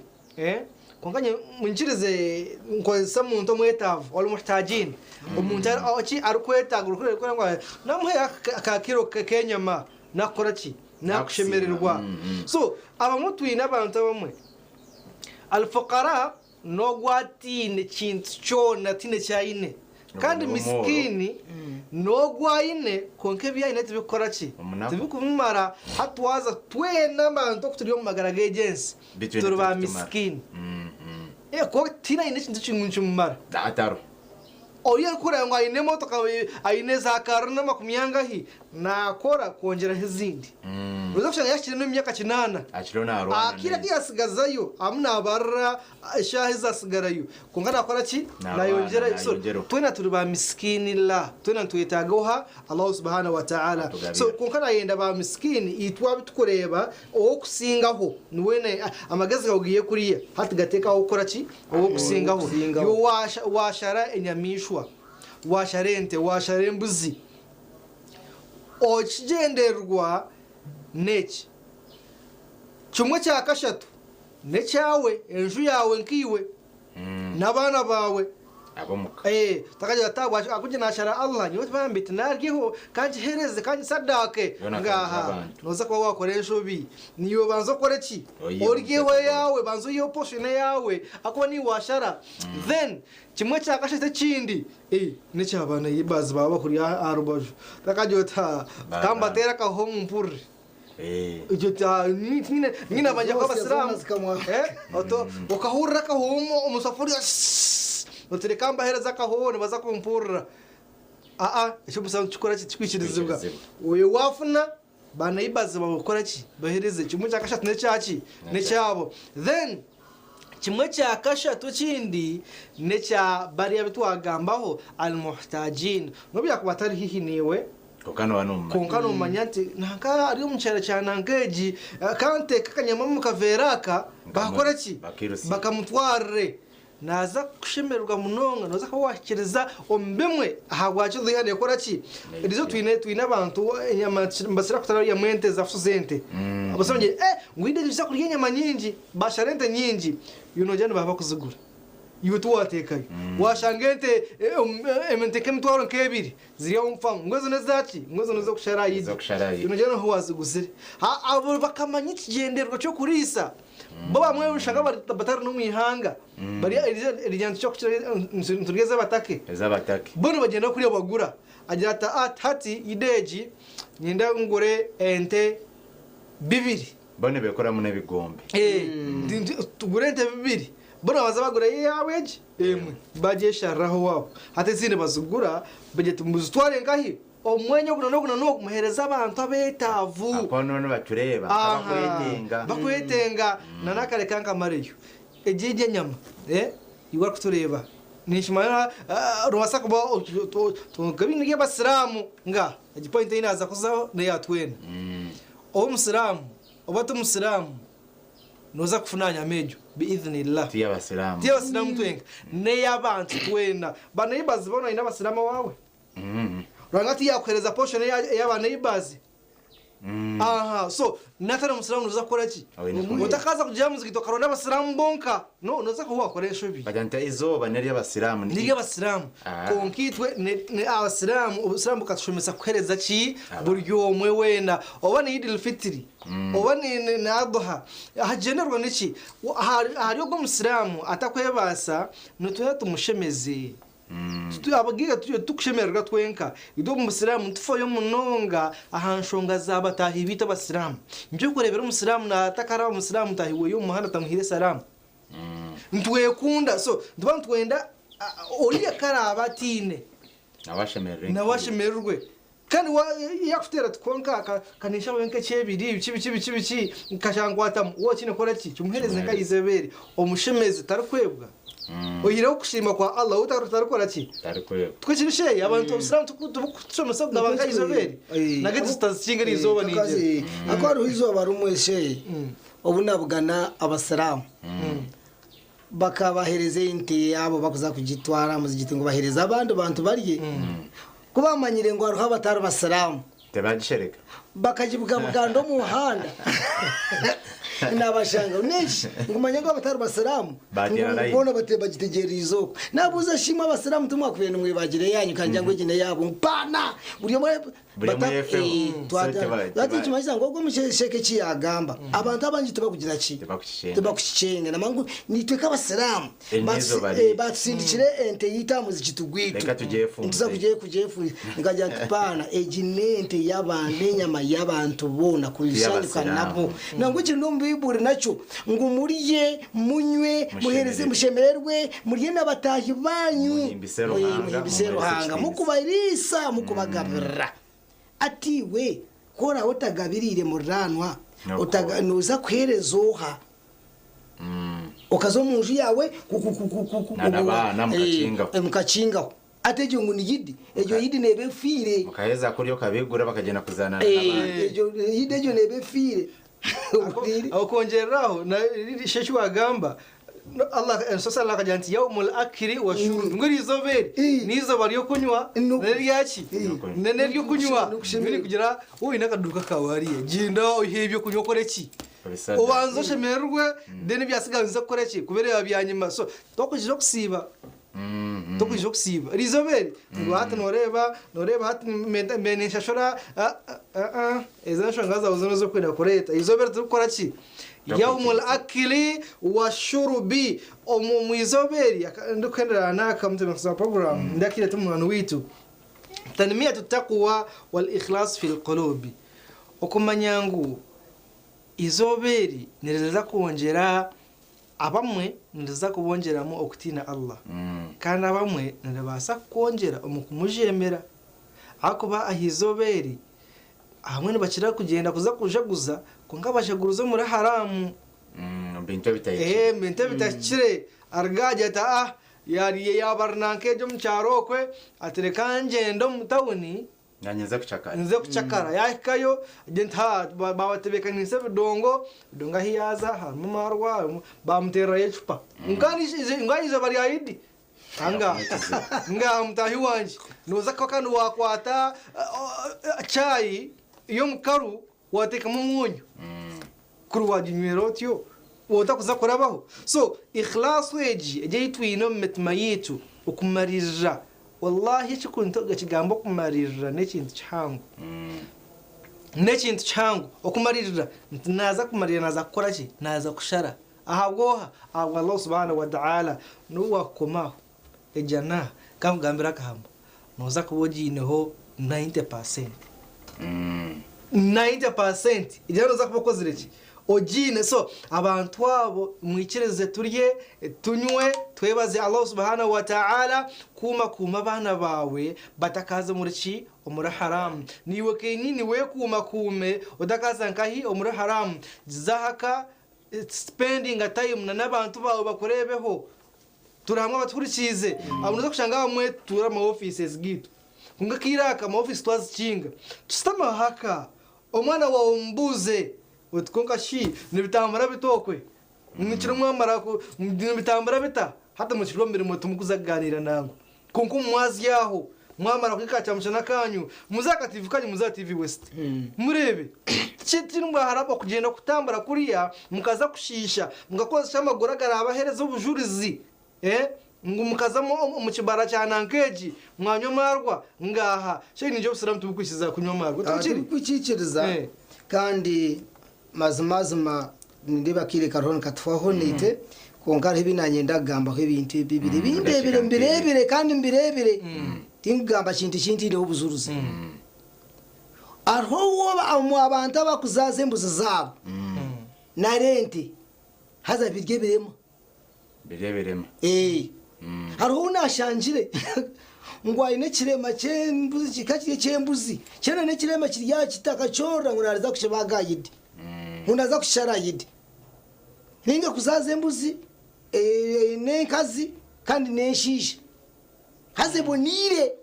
kwonka munyikirize nkozesa omuntu omwetaavu almuhtajin omuntu ki arikwetaaga orikureeba ngu namuha akakiro k'enyama nakukora ki nakushemererwa. So abamwe twine abantu abamwe alfuqara n'ogwo ataine kintu kyona ataine eki aine. Kandi misikini n'ogwo aine kwonka ebi aine tibikukora ki? Tibikumumara. Hati twaza twena abantu oku turi omu magara g'egi ensi turi ba misikini. Kwonka tihaine aine ekintu kimwe nikimumara. Oriya orikureeba ngu aine emotoka aine za karina makumi angahi naakora kwongyeraho ezindi. Noza kushanga yahikire n'omu myaka kinaana. Akaire aku yaatsigazayo arimu naabarira eshaaha ezaatsigarayo kwonka naakora ki? Naayongyerayo. So twena turi ba misikini la twena nitwetaaga oha? Allahu subhanahu wa ta'ala. So kwonka naayenda ba misikini itwe abu turikureeba ow'okusingaho niwe amagezi gawe gaihe kuriya hati gateeke aha ow'okukora ki? Ow'okusingaho. Iwe waashara enyamaishwa, waashara ente, waashara embuzi, Ekigyendererwa n'eki, Kimwe kya kashatu n'ekyawe, enju yaawe nkaiwe, n'abaana baawe. Ab'omuka. Otakagira oti ahabw'okugira naashara Allah, nyowe bambi tinaaryeho, ka ngiheereze, ka ngisadaake. Yoona Ngaaha, akangira abantu. nooza kuba waakora enshobi. Niiwe banza okore ki? Oiheho Oryeho omuteeko eyaawe, banza oiheho portion eyaawe, ahakuba niiwe waashara. Then kimwe kya kashatu ekindi, Eh, n'ekya ba neighbours baawe abakuri aha rubaju. Otakagira oti ha, Ba- kambateere akahoho mumpurire. Eh. Egyo oti ha, nyine nyine abanja kuba Zose abasiraamu. zoona zikamwa. Eh, oto okahurira akahoho omu omu safuriya sss, oti reka mbaheereze akahoho nibaza kumpurira. Aa, ekyo busa nikikora ki? Tikwikirizibwa. Tikwikirizibwa. Oyo waafuna, ba neighbours baawe okore ki? Baheereze. Kimwe kya kashatu n'ekyaki? N'ekyabo. Then Kimwe kya kashatu ekindi n'ekya bariya abu twagambaho, Al-Muhtajin, n'obu yaakuba atari haihi naiwe, Kwonka nooba noomumanya. kwonka noomanya nti nanka ari omu kyaro kya nanka egi, ka nteeke akanyama omu kaveera aka, baakora ki? Bakirutsye. Bakamutwarire. Naaza kushemererwa munonga, nooza kuba waahikiriza omu bimwe ahabwaki Udhiya neekora ki? Eriizooba twine twine abantu enyama nibakira kutaryamu ente za fuso z'ente. Abashaija bagira eh ngu Idi nituza kurya enyama nyingi, bashara ente nyingi, iwe noogira nibaba bakuzigura. Iwe tiwateekayo. Waashanga ente ente nk'emitwaro nk'ebiri ziri omu faamu, ngu ezo n'ezaaki? Ngu ezo n'ez'okushara aha Idi. Ez'okushara aha Idi. Iwe noogira n'ohu waaziguzire. Abo bakamanya ekigyendererwa ky'okuriisa. Bo bamwe oshanga batari n'omu ihanga bari erya niturya ez'abatake. Ez'abatake. Bo nibagyenda kuriya bagura. Agira ati ati hati Idi egi niinyenda ngure ente bibiri. Bo nibekoramu n'ebigombe. Tugure ente bibiri. Bo nibabanza bagura eyaabo egi emwe bagyeshariraho owaabo. Hati ezindi bazigura bagira ati muzitware nkahi? Omu mwanya ogu n'ogu n'ogu muheereze abantu abeetaavu. Ahakuba noona nibatureeba nk'abakwetenga. Bakwetenga. Na n'akare ka nkamareyo. Egi egi enyama, eh, iwe orikutureeba, ninkimanya noobaasa kuba nka ebintu by'abasiraamu. Ngaaha, egi point ei naaza kuzaho n'eya twena. Oba omusiraamu oba ti musiraamu, nooza kufuna aha nyama egyo, bi-idhnillah. Ti y'abasiraamu. Ti y'abasiraamu twenka, n'ey'abantu twena. Ba neighbours boona oine abasiraamu owaawe? Ruhanga tiyakuhereza portion eya ba neighbors? Aha, so natari omusiraamu noza kukora ki? Oine kumuha. Otakaza kugira aha muzigiti okaronda abasiraamu bonka. No, noza kuba wakora enshobi. Bagira nti eizooba n'ery'abasiraamu. Ni N'ery'abasiraamu. Ah. Kwonka itwe ne- ne abasiraamu, obusiraamu bukatushomesa kuhereza ki? Abantu. Buri omwe weena. Oba ni Eid al-Fitri, oba ni ni ni Adha. Ahagyendererwa niki? Ahari ahari ogwo omusiraamu atakwebaasa, nitwenda tumushemeze. Abagaiga tukushemererwa twenka. Itwe omu busiraamu nitufayo munonga aha nshonga za bataahi baitu abasiraamu. Nikyo orikureebera omusiraamu naatakaraba omusiraamu mutaahi we omu muhanda atamuhaire salaamu. Nitwekunda so nituba nitwenda oriya ku araabe ataine Nawe ashemererwe nawe ashemererwe. Kandi yakuteera ati kwonka ka ninshabayo nk'ekyebiri biki biki biki biki nkashankwatamu waaba okiine kukora ki? Kimuheereze nka Izebeeri omushemeze tarikwebwa. Oyihireho okusiima kwa Allah we tarikukora ki? Tarikwebwa. Twekiri sheyi abantu obusiraamu tubukutushomesa kugaba nka Izebeeri nage tutazikinga eri izooba ningira. Hakaba hariho eizooba rimwe sheyi obu nabugana abasiraamu bakabahereza ente yaabo bakuza kugitwara aha muzigiti ngu bahereze abandi bantu barye. Ku baamanyire ngu hariho abatari basiraamu. Tibagishereka. Bakagibugabuganda omu muhanda. Naabashanga n'eki ngu manya ngu abatari basiraamu Baateera ngu layini. boona bagitegyereize okwo. Naabuuza shi imwe abasiraamu timwakubaire nimwebagira eyaanyu kandi ngu egi n'eyaabo? Mpaana! Buri omwe Buri omwe bata- yefeho. Eh, So twata- Nikimanyisa ngu ogwo omusheke eki yaagamba abantu abangi tibakugira ki? Tibakukikyenga. Tibakukikyenga. Namanya ngu naitwe nk'abasiraamu Eri n'eizooba ryaitu. batusindikire ente yaitu aha muzigiti gwaitu. Reka tugyefunze. Nituza kugyefunza. Nkagira nti paana egi n'ente y'abantu n'enyama y'abantu boona kubishandika Y'abasiraamu. nabo. Nangwa ekiri n'omu Baiburi nakyo ngu murye, munywe, muhereze, mushemererwe, murye n'abataahi baanyu. Muhimbise Ruhanga, Muhimbise mumuhereze Ruhanga. ekitiinisa. Mukubariisa, mukubagabirira. Ati iwe ku oraabe otagabiriire muriraanwa, Nokwo. nooza kuheereza oha? Okaza omu nju yaawe Na n'abaana mukakingaho. mukakingaho. Ati egyo ngu ni yidi, egyo yidi neeba efiire. Mukaheza kurya okabigura bakagyenda kuzaana n'abaana. Egyo yidi egyo neeba efiire. Ohuriire? Aho kwongyereraho na eki wagamba Allah ensosa Allah akagira nti yaumul akili wa shurub ngu erizooba eri n'eizooba ry'okunywa n'eryaki n'ery'okunywa mbwenu kugira oine akaduuka kaawe hariya gyenda oiheyo eby'okunywa okore ki obanze oshemererwe then ebyasigaho nibiza kukora ki kubireeba byanyima so tokwija okusiiba tokwija okusiiba erizooba eri ngu hati noreeba noreeba hati mbe ninshashura ezo enshonga zaawe zoona ez'okwenda kureeta eizooba eri turikukora ki Yaumul akili wa shurubi omu izooba eri ndikuhendera n'aka mutebeekanisa wa puroguraamu ndakireta omu munywani waitu tanmiyatu taqwa wal ikhlas fil qulubi okumanya ngu izooba eri niriza kwongyera abamwe niriza kubongyeramu okutiina Allah kandi abamwe niribaasa kukwongyera omu kumujeemera ahakuba aha izooba eri Abamwe nibakira kugyenda kuza kujaguza kwonka bajaguruza omuri haraamu. Omu bintu ebitahikire. Omu bintu ebitahikire. Aruga agira ati ah yaariye yaaba ari nanka egyo omu kyaro okwe ati reka ngyende omu tawuni Naanye nze kucakara. nze kucakara. Yaahikayo agira nti haa baabatebeekaniise ebidongo, ebidongo ahi yaaza harimu amaarwa harimu baamuteererayo ecupa. Kandi eizooba rya Idi. Ngaha, ngaha mutaahi wangye, nooza kuba kandi waakwata chai y'omukaru waateekamu omwonyo, kuri waaginywera otyo otakuza kurabaho. So ikhlaasu egi, egi ei twine omu mitima yaitu, okumariirira, wallaahi ekigambo okumariirira n'ekintu kihango. N'ekintu kihango okumariirira nti naaza kumariirira naaza kukora ki? Naaza kushara. Ahabw'oha? Ahabwa Allah subhanahu wa ta'ala. N'obu waakukoma aho ejjana, ka nkugambire akahama, nooza kuba ogiineho 90%. 90% ejjana nooza kuba okozire ki? Ogiine. So, abantu abo mwikirize turye, tunywe, twebaze Allah subhanahu wa ta'ala, kuuma kuuma abaana baawe batakaaza omuri ki? Omuri haramu. Naiwe kenyini wekuumakuume otakaaza nkahi? Omuri haramu. Zahaka Spendinga time na n'abantu baawe bakureebeho. Turi hamwe abatuhurikiize. Abamwe noza kushanga abamwe tutuura omu offices gaitu. Kwonka akaire aka ama office twazikinga. Tushutame aha ka. Omwana waawe omubuuze oti kwonka shi nibitambura bita okwe? Mukiro mwamara nibitambura bita? Hati mukiri omu mirimo timukuza kugaaniira nangwa. Kwonka omu mwazyo aho mwamara kuhika aha kyamushana kanyu, muze aha katiivi kanyu, muze aha TV West. Mureebe. Ti mwaharaba kugyenda kutambura kuriya, mukaza kushiisha, mukakozesa amaguru agaraabaheereza obujurizi, ngu mukaza omu kibara kya nanka egi, mwanywa amaarwa. Ngaaha. Shei niingira obusiraamu tibukwikiriza kunywa amaarwa. Tikwo kiri? Tibukwikiikiriza kandi mazimazima nindeeba akaire kariho nikatuhwaho naitwe. Kwonka hariho ebi naanyenda kugambaho ebintu ebi bibiri ebi ndeebire Dakiika mbireebire kandi mbireebire tinkugamba kintu eki ntaireho obujurizi. Hariho obu omu abantu abakuzaaza embuzi zaabo nari ente haza biri ebirema. Biri ebirema. Ee. Hariho ou naashangire ngu aine ekirema ky'embuzi ka kiri eky'embuzi kyona n'ekirema kiri aha kiti akakyorora ngu naariza kukibaga aha idi ngu naaza kukishara aha idi. Nainga kuzaaza embuzi n'enkazi kandi n'enshaija haza eboneire.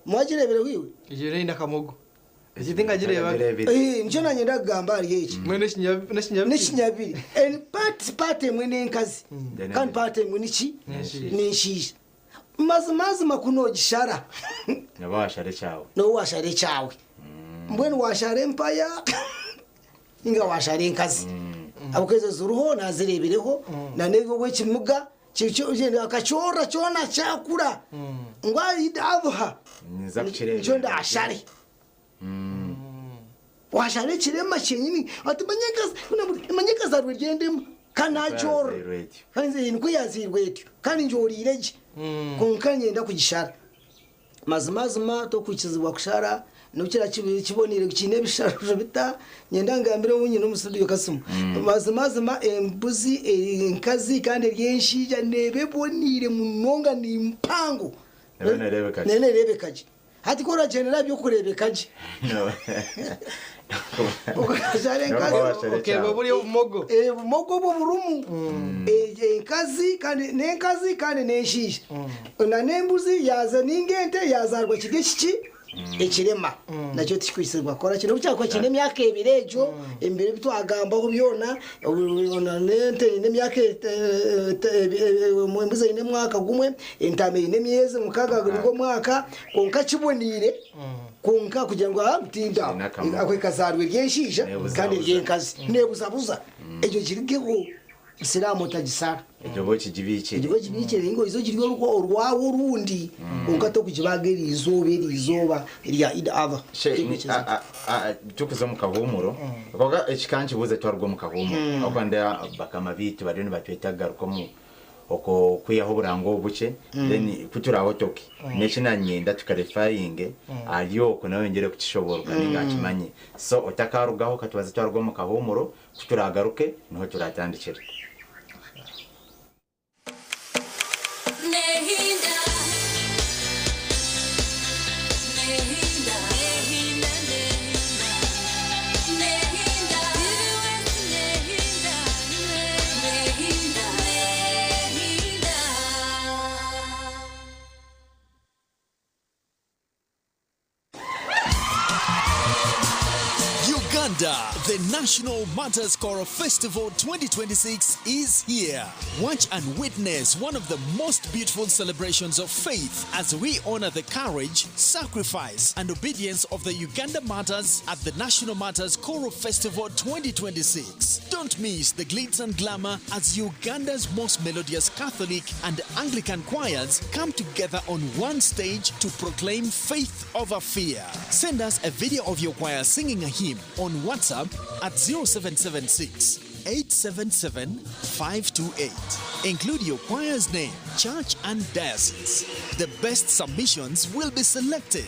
Mwagireebireho iwe? Egyo eine akamogo. Egyo tinkagireebaga. Ntagireebire. Ee, nikyo naanye ndakugamba ahari eki. Mbwenu n'ekinyabiri. N'ekinyabiri. And part part emwe n'enkazi Then kandi part emwe niki? N'enshaija. N'enshaija. Mazimazima ku noogishara Nooba waashara ekyawe. nooba waashara ekyawe. Mbwenu waashara empaya ninga waashara enkazi. Ahabw'okuba ezo ziriho naazireebireho na n'obw'ekimuga akakyorora kyona kyakura ngu aha Eid Adha Ninza kukireebera. nikyo ndaashare. Waashara ekirema kyenyini ati manya enkazi manya ekazaarwa eri endema kandi naagyorora. Yazairwe etyo. Kandi nikwo yaazairwe etyo kandi ngyoreire gye kwonka niinyenda kugishara. Mazimazima tokwikizibwa kushara nobu kira kibonire kiine ebisharuro bita nyenda ngambire ou nyine omu studio kasimu. Mazimazima embuzi enkazi kandi eri enshaija neeba eboniire munonga ni mpango. Neeba nereebeka gye. Neeba nereebeka gye. Hati ku oragyendera aha by'okureebeka gye. Okashara enkazi. Noba washara Okeeba ekyawe. buri obumogo. Obumogo obwo burimu enkazi kandi n'enkazi kandi n'enshaija. Na n'embuzi yaaza ninga ente yaazaarwa kiri ekiki ekirema nakyo tikikwikirizibwa kukora ki nobu kyakuba kiine emyaka ebiri egyo ebiro ebi twagambaho byona n'ente eine emyaka embuzi eine omwaka gumwe entaama eine emyezi mukaga nigwo mwaka kwonka kiboniire Kwonka kugira ngu aha tinda Kiine akamogo. ako ekazaarwa eri enshaija Nebuzabuza. kandi eri enkazi nebuzabuza egyo girigeho siraamu otagisara Egyo oba okigibiikire. egyo ogibiikire ninga oize ogirye orwawe orundi kwonka tokugibaaga eriizooba eriizooba erya Eid Adha. She, ni- a- a- a- tukuza omu kahuumuro kwonka eki ka nkibuuze twaruga omu kahuumuro ahabw'okuba ndeeba bakama baitu bariyo nibatweta kugaruka omu Okwo kwihaho oburango obu bukye then ku turaahotoke n'eki nanyenda tukarefayinge ahari okwo nawe oyongyere kukishobooroka ninga akimanye. So otakarugaho katubanze twaruga omu kahuumuro ku turaagaruke niho turatandikire. Uganda, the National Martyrs Choral Festival 2026 is here. Watch and witness one of the most beautiful celebrations of faith as we honor the courage, sacrifice, and obedience of the Uganda Martyrs at the National Martyrs Choral Festival 2026. Don't miss the glitz and glamour as Uganda's most melodious Catholic and Anglican choirs come together on one stage to proclaim faith over fear. Send us a video of your choir singing a hymn on WhatsApp at 0776 877 528. Include your choir's name, church, and diocese. The best submissions will be selected,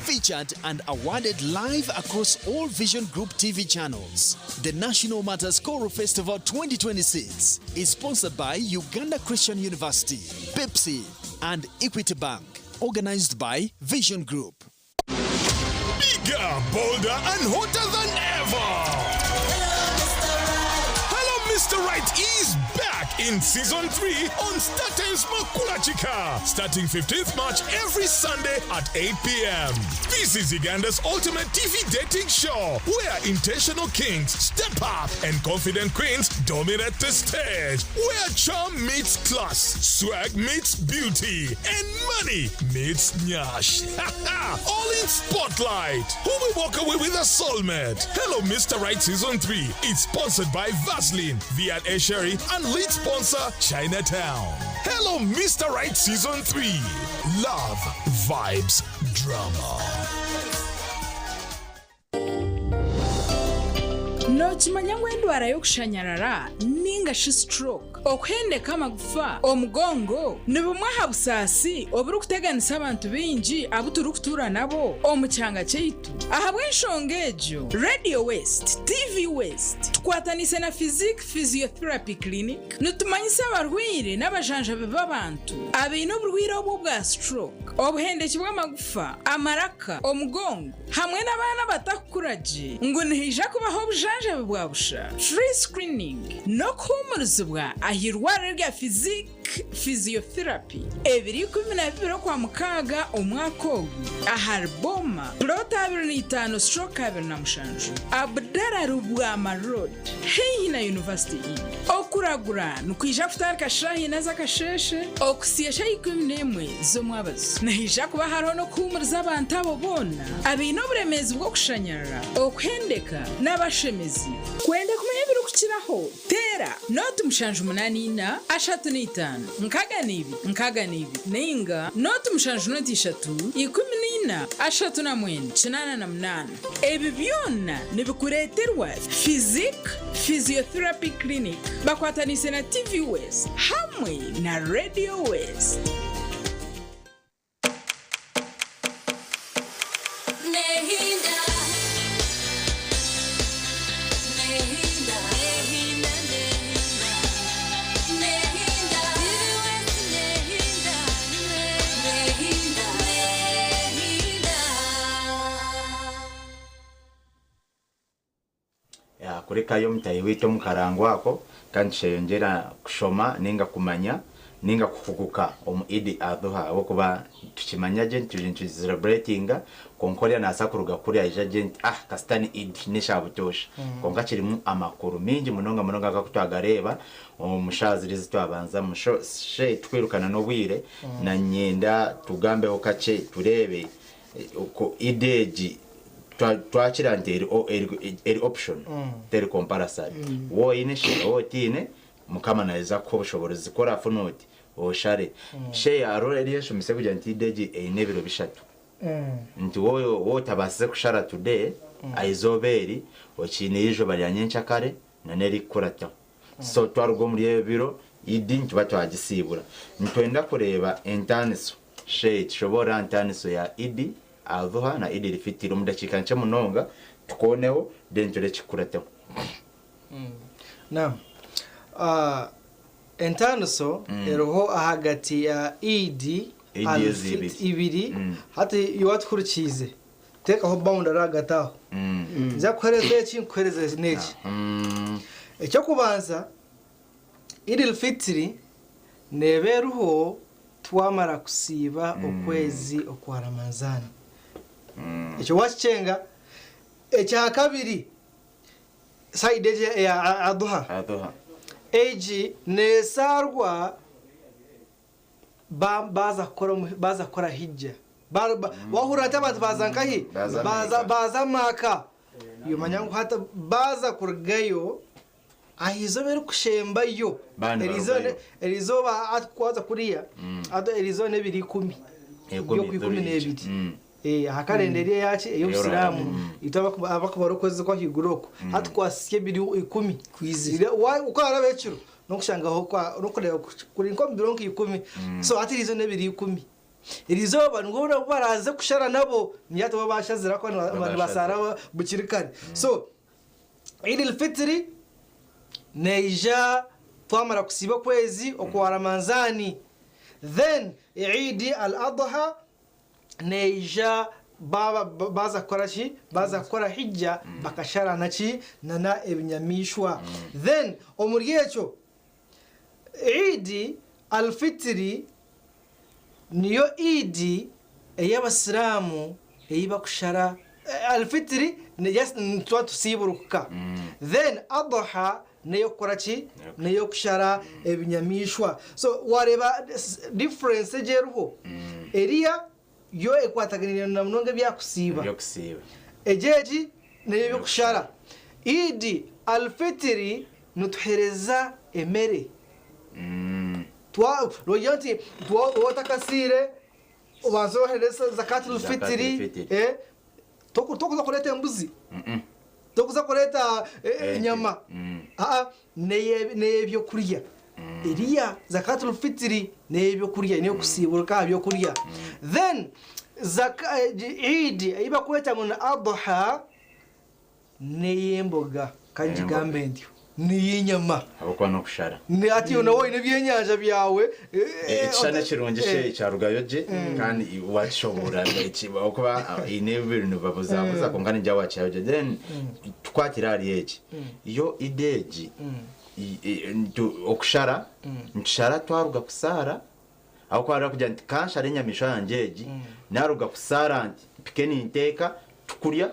featured, and awarded live across all Vision Group TV channels. The National Matters Choral Festival 2026 is sponsored by Uganda Christian University, Pepsi, and Equity Bank. Organized by Vision Group. Bigger, bolder, and hotter than ever! Hello, Mr. Right is back in season 3 on StarTimes Makula Chika, starting 15th March every Sunday at 8 p.m. This is Uganda's ultimate TV dating show where intentional kings step up and confident queens dominate the stage, where charm meets class, swag meets beauty, and money meets nyash. All in spotlight. Who will walk away with a soulmate? Hello, Mr. Right Season 3. It's sponsored by Vaseline, V&A Sherry, and lead sponsor Chinatown. Hello, Mr. Right Season 3. Love, vibes, drama. Nookimanya ngu endwara y'okushanyarara ninga shi stroke Okuhendeka amagufa, omugongo, ni bumwe aha busaasi oburikuteganisa abantu baingi abu turikutuura nabo omu kyanga kyaitu. Ahabw'enshonga egyo, Radio West, TV West, tukwataniise na Physique Physiotherapy Clinic, nitumanyisa abarwaire n'abajanjabi b'abantu abaine oburwaire obu obwa stroke, obuhendeki bw'amagufa, amaraka, omugongo hamwe n'abaana abatakukura gye ngu nihaija kubaho obujanjabi bwa busha, free screening, n'okuhuumurizibwa aha irwariro rya Physique Physiotherapy ebiri 12 Okwamukaaga omwaka ogu ahari Boma, Plot 25/27, Abdallah Lubwama Road, haihi na University Inn. Okuragura nikwija kutandika shaaha ina z'akasheeshe okuhitsya eshaaha 11 z'omwabazyo. Nihaija kuba hariho n'okuhuumuriza abantu abo boona abaine oburemeezi bw'okushanyarara, okuhendeka n'abashemezi. Kwenda kumanya ebirikukiraho, Teera nooti 784 35 62 nainga nooti 7 nooti 3 14 39 88. Ebi byona nibikureeterwa Physique Physiotherapy Clinic bakwataniise na TV West hamwe na Radio West. Kurekayo omutahi waitu omu karango ako, kandi tusheyongyera kushoma ninga kumanya ninga kuhuguka omu Idi Adhuha ahabw'okuba nitukimanya gye nti nitugisereburetinga kwonka oriya nabaasa kuruga kuri aije agire nti ah kasita ni Idi n'esha butoosha kwonka kirimu amakuru mingi munonga munonga nk'oku twagareeba omu shaaha ziri ezi twabanzamu. She tukwirukana n'obwire nanyenda tugambeho kakye tureebe Oku Idi egi twakira nti eri option teri compulsory. Waaba oine shara waaba otiine Mukama naija kukuha obushoborozi ku orafune oti oshare. Share hariho eriyo enshomesa erikugira nti Idi egi eine ebiro bishatu nti waaba otabaasize kushara today aha izooba eri okiineyo eizooba rya nyenkyakare na n'erikukurataho. So twaruga omuri ebyo biro Idi nituba twagisiibura. Nitwenda kureeba entaaniso. Sheikh, shoboorora aha ntaaniso ya Idi Adhuha na Idi Elfitiri omu dakiika nkye munonga tukooneho then turebe ekikukurateho. Naam. Entaaniso eriho ahagati ya Idi Idi ezi ibiri. Ibiri, hati iwe watuhurikiize teekaho boundary ahagati aho. Nza kukuheereza eki, nkuheereze n'eki. Eky'okubanza, Eid al-Fitri neeba eriho twamara kusiiba okwezi okwa Ramanzaani. Ekyo waakikyenga. Ekyakabiri, sayidi egi eya Adhuha, egi neesaarwa Ba, baza kukora omu, baza kukora hijja. Ba, ba, wahurira hati abantu baza nkahi? Baza Baza, Meeka. baza Maaka. Yomanya ngu hati baza kurugayo aha izooba erikushembayo. Baana Eriizooba barugayo. eriizooba hati kwaza kuriya, hati eriizooba n'ebiro ikumi. Ikumi By'oku ikumi z'orwija. n'ebiri. Aha kalenda eri eyaki? Ey'obusiraamu. Itwe abakubara okwezi kw'ahaiguru oku. Hati kwasisya ebiro ikumi. Kwizire. Ku harabaho ekiro, n'okushangaho n'okureeba kuri nk'omu biro nka ikumi. So hati eriizooba n'ebiro ikumi. Eriizooba nibwo obu baraaze kushara nabo, niyo hati bo bashazire ahakuba nibasaara bukiri kare. So Eid al-Fitri neija twamara kusiiba okwezi okwa Ramanzaani. Then Eid al-Adha neija baaba baaza kukora ki? Baaza kukora hijja bakashara na ki? Nana ebinyamaishwa. Then omuri ekyo Eid al-Fitri niyo Eid ey'abasiraamu ei bakushara Al-Fitri yes nituba tusiiburukuka. Then Adha n'ey'okukora ki? N'ey'okushara ebinyamaishwa. So waareeba difference egi eriho, eriya yo ekwataganiire na munonga ebyakusiiba. Eby'okusiiba. Egi egi n'ey'ebyokushara. Eid al-Fitri nituheereza emere. Twa nogira nti waaba otakasiire obanze oheereze zakat al-fitri, Fitri. tokuza kureeta embuzi, tokuza kureeta Ente. enyama. Aa, n'ey'ebyokurya. Eriya zakatul fitiri n'ey'ebyokurya n'ey'okusiiburuka aha byokurya. Then zaka Eid ei bakweta ngu ni Adha n'ey'emboga ka ngigambe ntyo n'ey'enyama. Ahabw'okuba n'okushara. Ni hati iwe nooba oine ebyenyanja byawe. Ekishushani ekirungi shi kyarugayo gye kandi wakishoboorora ahabw'okuba haine ebi nibabuzabuza kwonka ningira wakihayo gye. Then tukwatire ahari eki, yo Eid egi Okushara, nitushara twaruga kusaara, ahabw'okuba hariho arikugira nti kanshare enyamaishwa yangye egi, naaruga kusaara nti mpike ninteeka, tukurya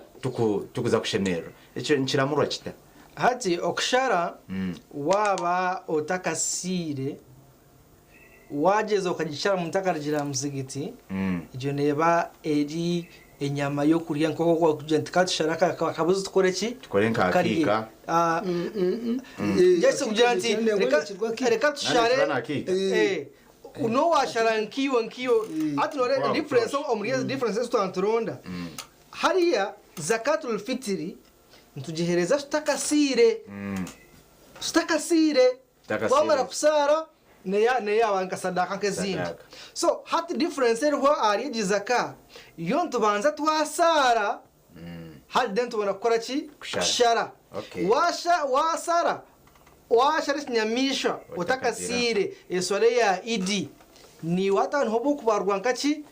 tukuza kushemererwa. Ekyo nikiramurwa kita? Hati okushara waaba otakasiire, Waagyeza okagishara mutakarugire aha muzigiti, egyo neeba eri enyama y'okurya nk'oku orikugira nti ka tushare akabuzi tukore ki? Tukore nka Tukarye. akiika. Just kugira nti reka tushare Nari akiika. n'owashara nk'iwe nk'iwe hati noreeba Wow, difference gosh. omuri ezi difference ezi twaturonda hariya zakatul fitiri nitugihereza tutakasiire tutakasiire Tutakasiire. Wamara kusaara neyaba nka sadaka nk'ezindi. Sadaka. So hati difference eriho ahari egi zaka, yo nitubanza twasaara hati then tubona kukora ki? Kushara. Kushara. Okay. Washa wasara washara ekinyamaishwa otakasiire eswara eya Idi niiwe hati aho niho obukubarwa nka ki?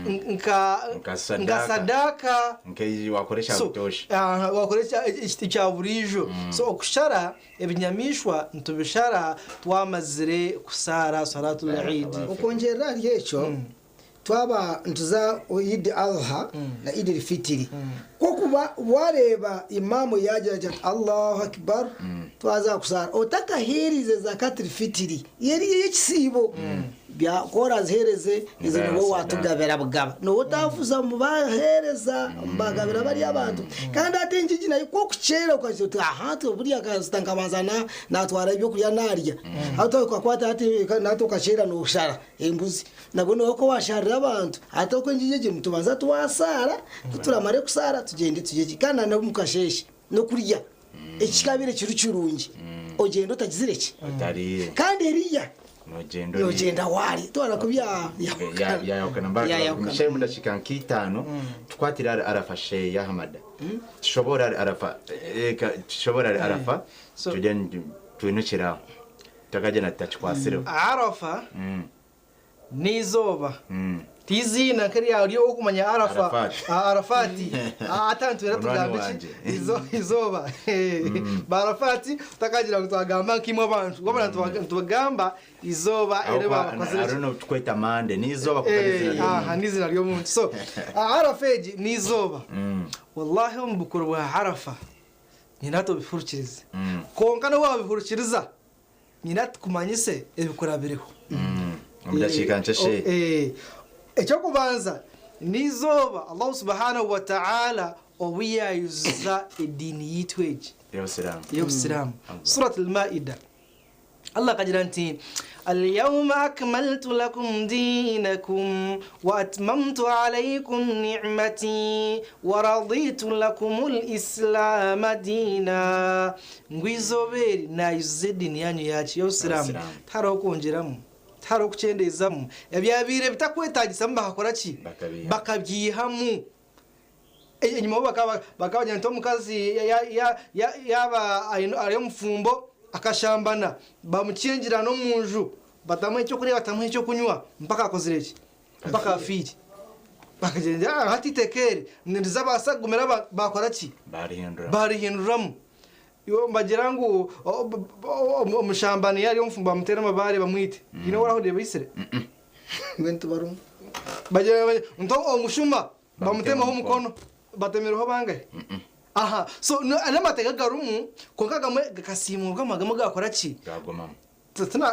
Nka Nka sadaka. nka sadaka. Nk'ei wakoresha So, butoosha. aha, wakora ekya buriijo. So okushara ebinyamaishwa nitubishara twamazire kusaara swalatul Eid. Okwongyerera ahari ekyo, twaba nituza Eid Adha na Eid Fitiri, kw'okuba wareeba Imam yaagira ati Allahu Akbar, twaza kusaara, otakaheerize Zakatil Fitiri, eri ey'ekisiibo, Bya ku oraziheereze ezo Niba niwe ya waatugabira bugaba. Niwe otaafuza omu baheereza, omu bagabira bariya abantu. Kandi hati engigi nayo ku okukyera okagira oti aha hati buriya kasita nkabanza na naatwara ebyokurya naarya. Hati okakwata hati hati okakyera nooshara embuzi. Nabwo niwe ku waasharira abantu. Hati oku engigi egi nitubanza twasaara, ku turamare kusaara tugyende turye gye. Kandi na n'omu kasheeshe n'okurya ekikabaire kiri kirungi ogyende otagizire ki? Otariire. Kandi eriya. Nogyenda oriire. Nogyenda waari twara ku bya Byayahukana mbaraga. Byayahukana. Michelle mu dakiika nk'itaano tukwatire ahari Arafa Sheikh Ahmada. Tushobore ahari Arafa reka tushobore ahari Arafa So- tugye twinukire aho. Tutakagyenda tutakikwatsireho. Arafa n'eizooba Ti iziina nk'eryawe ry'okumanya Arafa, Arafat. Ah, Arafati. Ah, ata nitwenda Munywani tugambe ki? wangye. Izooba. Ba Arafati tutakagira ngu twagamba nk'imwe abantu. Wabura nitugamba izooba eri babakozire ki? Hariho n'obutukweta Mande n'eizooba kwonka n'eizina Eh, ry'omuntu. aha, n'izina ry'omuntu. So, Arafa egi n'izooba. Wallahi omu bukuru bwa Arafa nyine hati obihurikirize. Kwonka n'obu wabihurikiriza nyine hati kumanyise ebikurabireho. Omu dakiika nkye Sheikh. Eh, Eky'okubanza, n'eizooba Allahu subhanahu wa ta'ala obu yaayuzuza ediini yaitu egi Ey'obusiraamu. ey'obusiraamu. Surat Al-Maida. Allah akagira nti, Al-yawma akmaltu lakum diinakum wa atmamtu alaykum ni'mati wa raditu lakum al-islaama diina. Ngu eizooba eri naayuzuza ediini yaanyu yaaki? Y'obusiraamu. Y'obusiraamu. Tihariho kwongyeramu. Tihariho kukyendeezamu. Ebyabaire bitakwetaagisamu bakakora ki? Bakabiihamu. Bakabyihamu. Enyima bo bakaba bakaba bagira nti omukazi yaaba ari omufumbo akashambana bamukyingirana omu nju batamuha ekyokurya batamuha ekyokunywa mpaka akozire ki? Mpaka afiire. Bakagira nti ah hati eiteeka eri nirizabaasa kugumira abantu bakora ki? Barihinduramu. Barihinduramu. Iwe nibagira ngu omushambani yaarya omufumbo bamuteere amabaare bamwite. Haine ou orahurire baitsire? Mbwenu tibarumu. Bagira bati nti omushuma bamutemeho Bamutemeho omukono. Batemereho bangahi? Aha, so n'amateeka garimu kwonka agamwe gakasiimurwamu agamwe gaakora ki? Gaagumamu.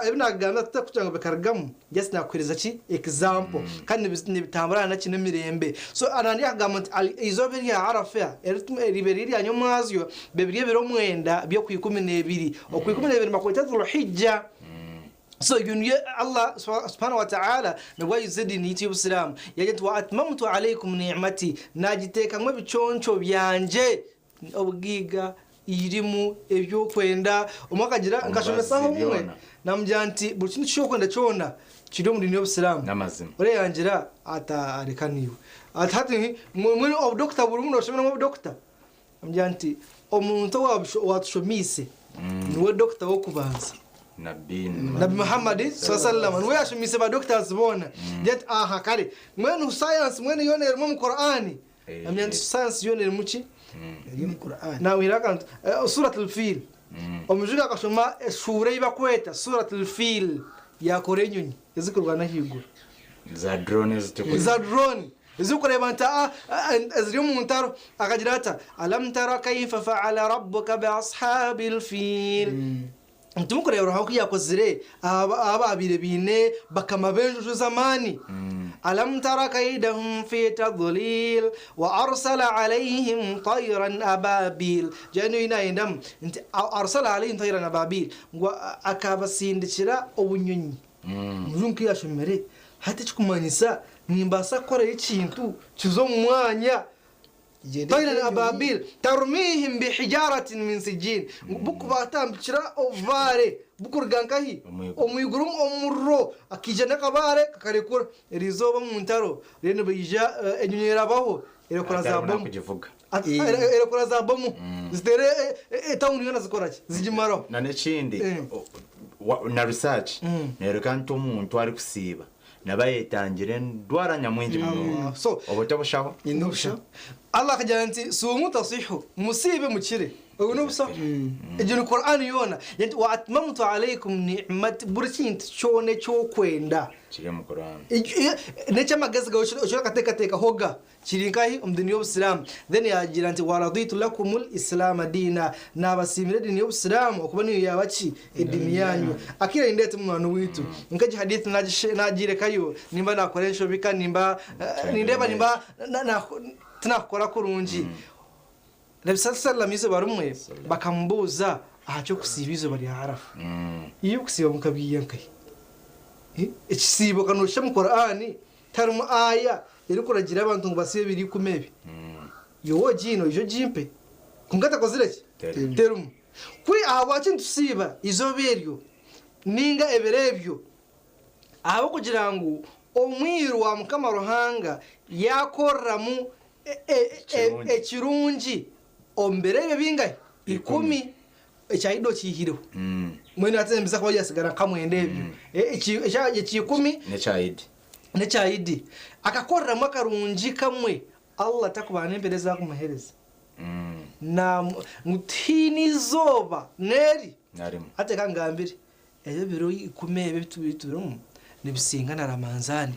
Ebi naakugambira titarikugira ngu bikarugamu, just naakuheereza ki? Example. Kandi nibitambura na ki? N'emirembe. So nandi akagamba nti eizooba erya Arafa ribe riri erya nyomwazyo, bibe biri ebiro mwenda by'okwikumi n'ebiri. Okwikumi n'ebiri nibakweta Dhul-Hijja. So ebyo nibyo Allah subhanahu wa ta'ala nibwo ayuza ediini yaitu y'obusiraamu. Yagira ati wa atmamtu aleikum ni'mati, naagiteekamu ebiconco byangye, obugaiga, irimu ebyokwenda omwe akagira Omubazi nkashomesaho omwe byona. namugira nti buri kintu kyokwenda kyona kiri omu diini y'obusiraamu N'amazima. oreyangira ata areka niiwe ati hati mwe obudokita burimu noshomeramu obudokita amugira nti omuntu owatushomiise niwe dokita w'okubanza Nabi Nabi Muhammad sallallahu niwe yashomise ba doctors bona ngira nti aha kare mwenu science mwenu yona erimu omu Qur'ani Eh, amugira nti eh. science yona erimu ki eri omu Qur'an. nawira akantu Surat al-Fil omujuri akashoma eshuura ei bakweta Surat al-Fil yakora enyonyi ezikurwana ahaiguru za drone zitukuza za drone ezikureeba nti eziri omu ntaro akagira ata alam tara kaifa faala rabbuka biashabi lfil ntimukureeba ruhanga oku yakozire ababaire baine bakama b'enjojo z'amaani alam tara kaidahum fi tadlil wa arsala alayhim tayran ababil jani inayendamu nti arsala alayhim tayran ababil ngu akabasindikira obunyonyi omujungu yashomere hati ekikumanyisa nimbaasa kukorayo ekintu kiza omu mwanya tayran ababil tarmihim bihijaratin min sijin bukubatambikira obubaare bukuruga nkahi Omwiguru. omwiguru omuriro akaija n'akabaare kakarekura erizooba omu ntaro rero nibaija enyonyi erabaho erekura za bomu kugivuga Erekura za bomu zitere etawuni yoona zikoraki zigimaraho na n'ekindi Eh. na research nereka nti omuntu arikusiiba naba yetangire endwara nyamwingi munonga So obuto bushaho Ni obusha. Allah akagira nti sumu tasihu musiibe mukire obu n'obusaho egyo ni Qur'ani yoona Nti, wa atmamtu alaykum ni'mati buri kintu kyona ekyokwenda kiri omu Qur'an. N'ekyamagezi gawe ekyokateekateeka hoga kiri nkahi omu diini y'obusiraamu then yagira nti waraditu lakumul islaama diina nabasiimire ediini y'obusiraamu okuba niyo yaba ki ediini yanyu akira nindeeta omwana witu nk'egi hadithi nagirekayo nimba nakora enshobika nimba nindeeba nimba tinakukora kurungi Nabi sallallahu izooba rimwe bakamubuuza aha ky'okusiiba izooba rya Arafa iyo okusiiba mukabwiya nkahi ekisiibo kanosha mu Qur'ani tarimu aya erikuragira abantu ngu basiibe ebiro ikumi ebi yowe ogiine oije ogimpe kwonka takozire ki Terimu. terimu kuri ahabwaki nitusiiba izooba eryo ninga ebiro ebyo ahabw'okugira ngu omwiru wa Mukama Ruhanga yakoreramu Ekirungi. ekirungi omu biro ebyo bingahi ikumi ekyahido kiihireho mwene atembeza kuba yasigara nkamwenda ebyo ekikumi n'ekyayidi n'ekyayidi akakoreramu akarungi kamwe Allah takubana n'empeereza ezakumuheereza ngu tihaine izooba n'eri narimu ate kangambire ebyo biro ikumi ebyo biturimu nibisinga na Ramanzani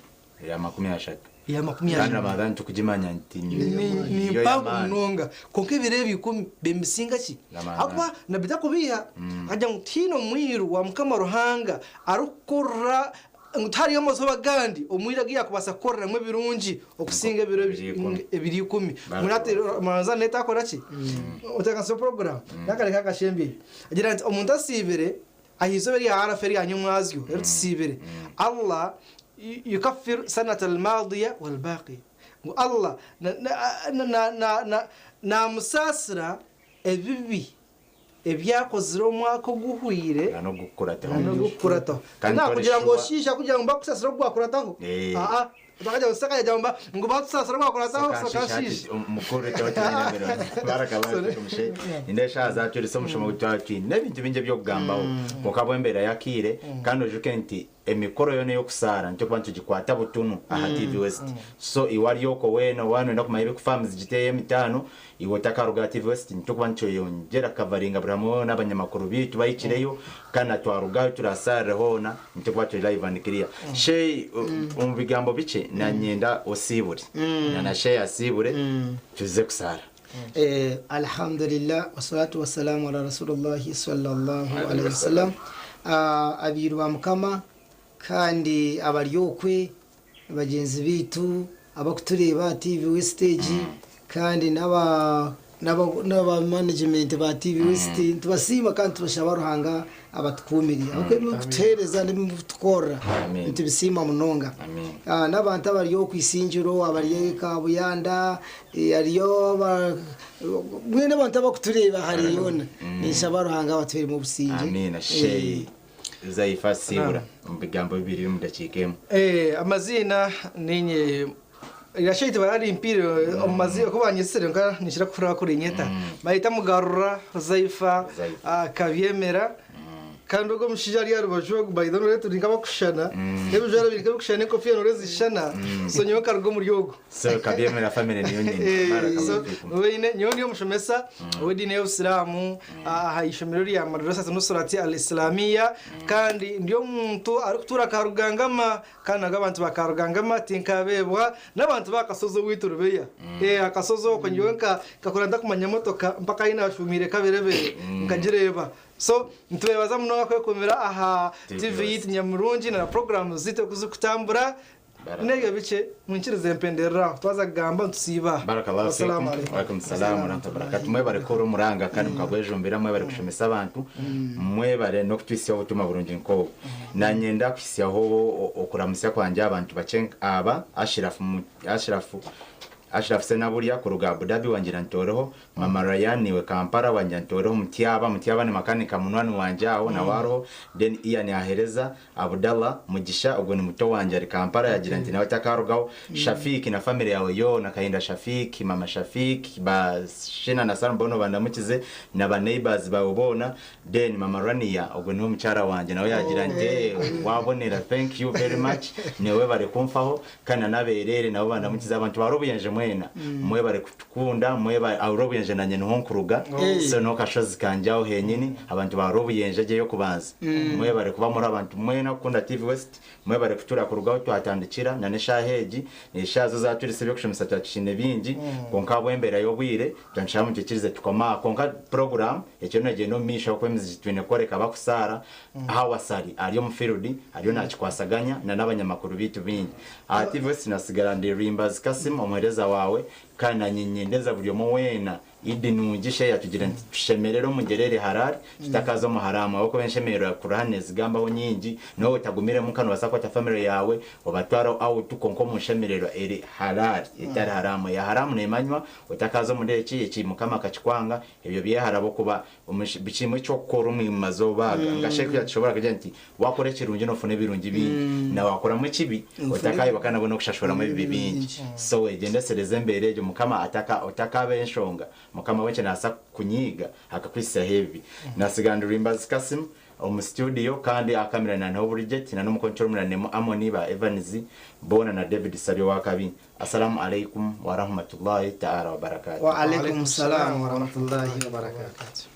ya 30 ya makumi kandi ashatu Ramadhani tukugimanya nti ni niyo mpango y'amaani. munonga konka ebiro ebyo ikumi bemisinga ki Ramadhani. ahakuba nabbi takubiiha akagira ngu tihaine omwiru wa Mukama Ruhanga arikukorera ngu tihariyo amazooba agandi omwiru agu yakubaasa kukoreramu ebirungi okusinga ebiro Ebiro ikumi. ebiro ikumi Barakallahu. Mbwenu hati Ramadhani netakora ki otekanisa program nakareka akashembyeyo agira nti omuntu asiibire aha izooba erya Arafa erya nyomwazyo eritusiibire Allah yukaffiru sanata almadiya walbaqiya ngu Allah namusaasira ebibi ebyakozire omwaka oguhwire Na n'ogukurataho n'ogukurataho Kandi nakugira ngu twarishwa- oshiisha kugira ngu bakusasira ogwakurataho Eh. aa utakagira ngu sakagira ngu ngu batusasira ogwakurataho sakanshiisha indesha zaturisa omushomo gwatwine ebintu bingi ebyokugambaho konka bwembeera yakiire kandi ojuke nti emikoro yoona ey'okusaara nikyo kuba nitugikwata butunu aha TV West so iwe ari okwo weena wanwenda kumanya ebikufamu zigiteyo emitaano iwe otakaruga aha TV West nikyo kuba nitweyongyera kavaringa buri hamwe n'abanyamakuru biitu bahikireyo kandi natwarugayo turasaarire hoona nikyo kuba turi live and clear shey omu bigambo bikye nanyenda osiibure na shey asiibure tuze kusaara Alhamdulillah wassalatu wassalamu ala rasulillahi sallallahu alaihi wasallam. Abiru ba Mukama kandi abari okwe bagenzi bitu abakutureba TV Westage kandi n'aba N'aba management ba TV West nitubasiima kandi tubashaba Ruhanga abatukuumire ahabw'okuba ebi murikutuheereza n'ebi murikutukorera Amen. nitubisiima munonga. Amen. Ah, n'abantu abari oku Isingiro, abari Kabuyanda, eh, hariyo aba- mbwenu abantu abakutureeba hare yoona ninshaba Ruhanga abatuheeremu obusingye. Amiina. Eh, Sheyi Zaifa Siibura omu bigambo bibiri omu dakiika emwe. Eh, amaziina ninye irashe tibararimpire omu mazina oku banyetsire nka nikira kuhurira kurinyeta bayita Mugarura Zaifa. Zaifa. Ah, Kabyemera kandi ogwo omushaija ari aha rubaju ogu by the way turi nk'abakushushana n'ebijwaro biri nk'ebikushushana n'enkofiira nore zishushana, so nyowe nkaruga omuri ogwo. So Kabyemera family niyo nyine. Eh, so Barakallahu fikum. weine nyowe ndi omushomesa w'ediini y'obusiraamu aha ishomero rya Madrasa Nusrati Al Islamiya, kandi ndi omuntu arikutuura Karugangama, kandi nago abantu ba Karugangama tinkabeebwa n'abantu bakasozi owaitu Rubeya. Eh, akasozi oko nyowe nkakura ndakumanya motoka mpaka ahi nashumiire kaberebere nkagireeba. So nitubeebaza munonga kwekumira aha TV TV West. yitu nyamurungi na programu zitu okuzikutambura. Baraka. N'ebyo bikye munkirize mpendereraho twaza kugamba nitusiiba. Barakallahu fikum. Assalamu alaikum. Waalaikum salam warahmatullahi wabarakatuh. Mwebare kukora omuranga kandi mukagwejumbira, mwebare kushomesa abantu, mwebare n'okutwisyaho obutumwa burungi nk'obu. Nanye kuhisyaho okuramusya kwangye abantu bakye aba Ashirafu Ashirafu Senaburya kuruga Abu Dhabi wangira ntoreho, Mama Ryan niwe Kampala wangira ntoreho, Mutyaba Mutyaba ni makanika munwani wanje aho nawe aroho, then Ian ahereza Abdallah Mugisha ogwo ni muto wanje ari Kampala yagira nti nawe takarugaho, Shafiki na family yawe yona, Kahinda Shafiki, Mama Shafiki, ba Shina na Sam bono bandamukize na ba neighbors bawe bona, then Mama Rania ogwo niwe mukyara wanje nawe yagira nti "Eh, wabonera, thank you very much, niwe bari kumfaho kandi naberere nabo bandamukize." Abantu barobuyenje mwena mwebare kutukunda, mwebare arobuyenje nanye niho nkuruga, so no kashozi kanje aho henyini abantu barobuyenje ajeyo kubanza. Mwebare kuba muri abantu mwena kukunda TV West, mwebare kutura kurugaho twatandikira na neshaheji neshazo zaturise byokushomesa twakishine bingi, konka bwembera y'obwire twanshaka mutekirize tukoma konka program ekyo nagenda omumisho okwemizi twine kworeka bakusaara ahawasari ari omu field ariyo nakikwasaganya na n'abanyamakuru bitu bingi aha TV West. Nasigara ndi Rimbazi Kasim, omuhereza wawe, kandi nanyinyendeza buri omwe weena idi nungi sheya tugira nti tushemerere omugerere harari tutakaza omu haramu, ahabwokuba enshemererwa kurahane zigambaho nyingi nowe otagumiremu kanu obasa kwata family yawe obatwara out, konka omu nshemererwa eri harari etari haramu. Ya haramu nemanywa otakaza omuri eki Mukama akakikwanga ebyo byeharabo kuba kimwe ekyokukora omu mazooba aga nka sheku yakishobora kugira nti wakora ekirungi nofuna ebirungi bingi, na wakoramu ekibi otakayoba kandi nabwo nokushashuramu ebibi bingi. So egyendesereze embeera egyo Mukama ataka otakaba enshonga Mukama wekye nasa kunyiga akakwisaho ebibi. Nasigandura Imbazi Kasim omu studio, kandi akamera na niho Bridget na n'omukontrol munanemu Amoni ba Evans bona na David Sabyo wakabi. Assalamu alaikum warahmatullahi ta'ala wabarakatuh. Wa alaikum salam wa rahmatullahi wa barakatuh.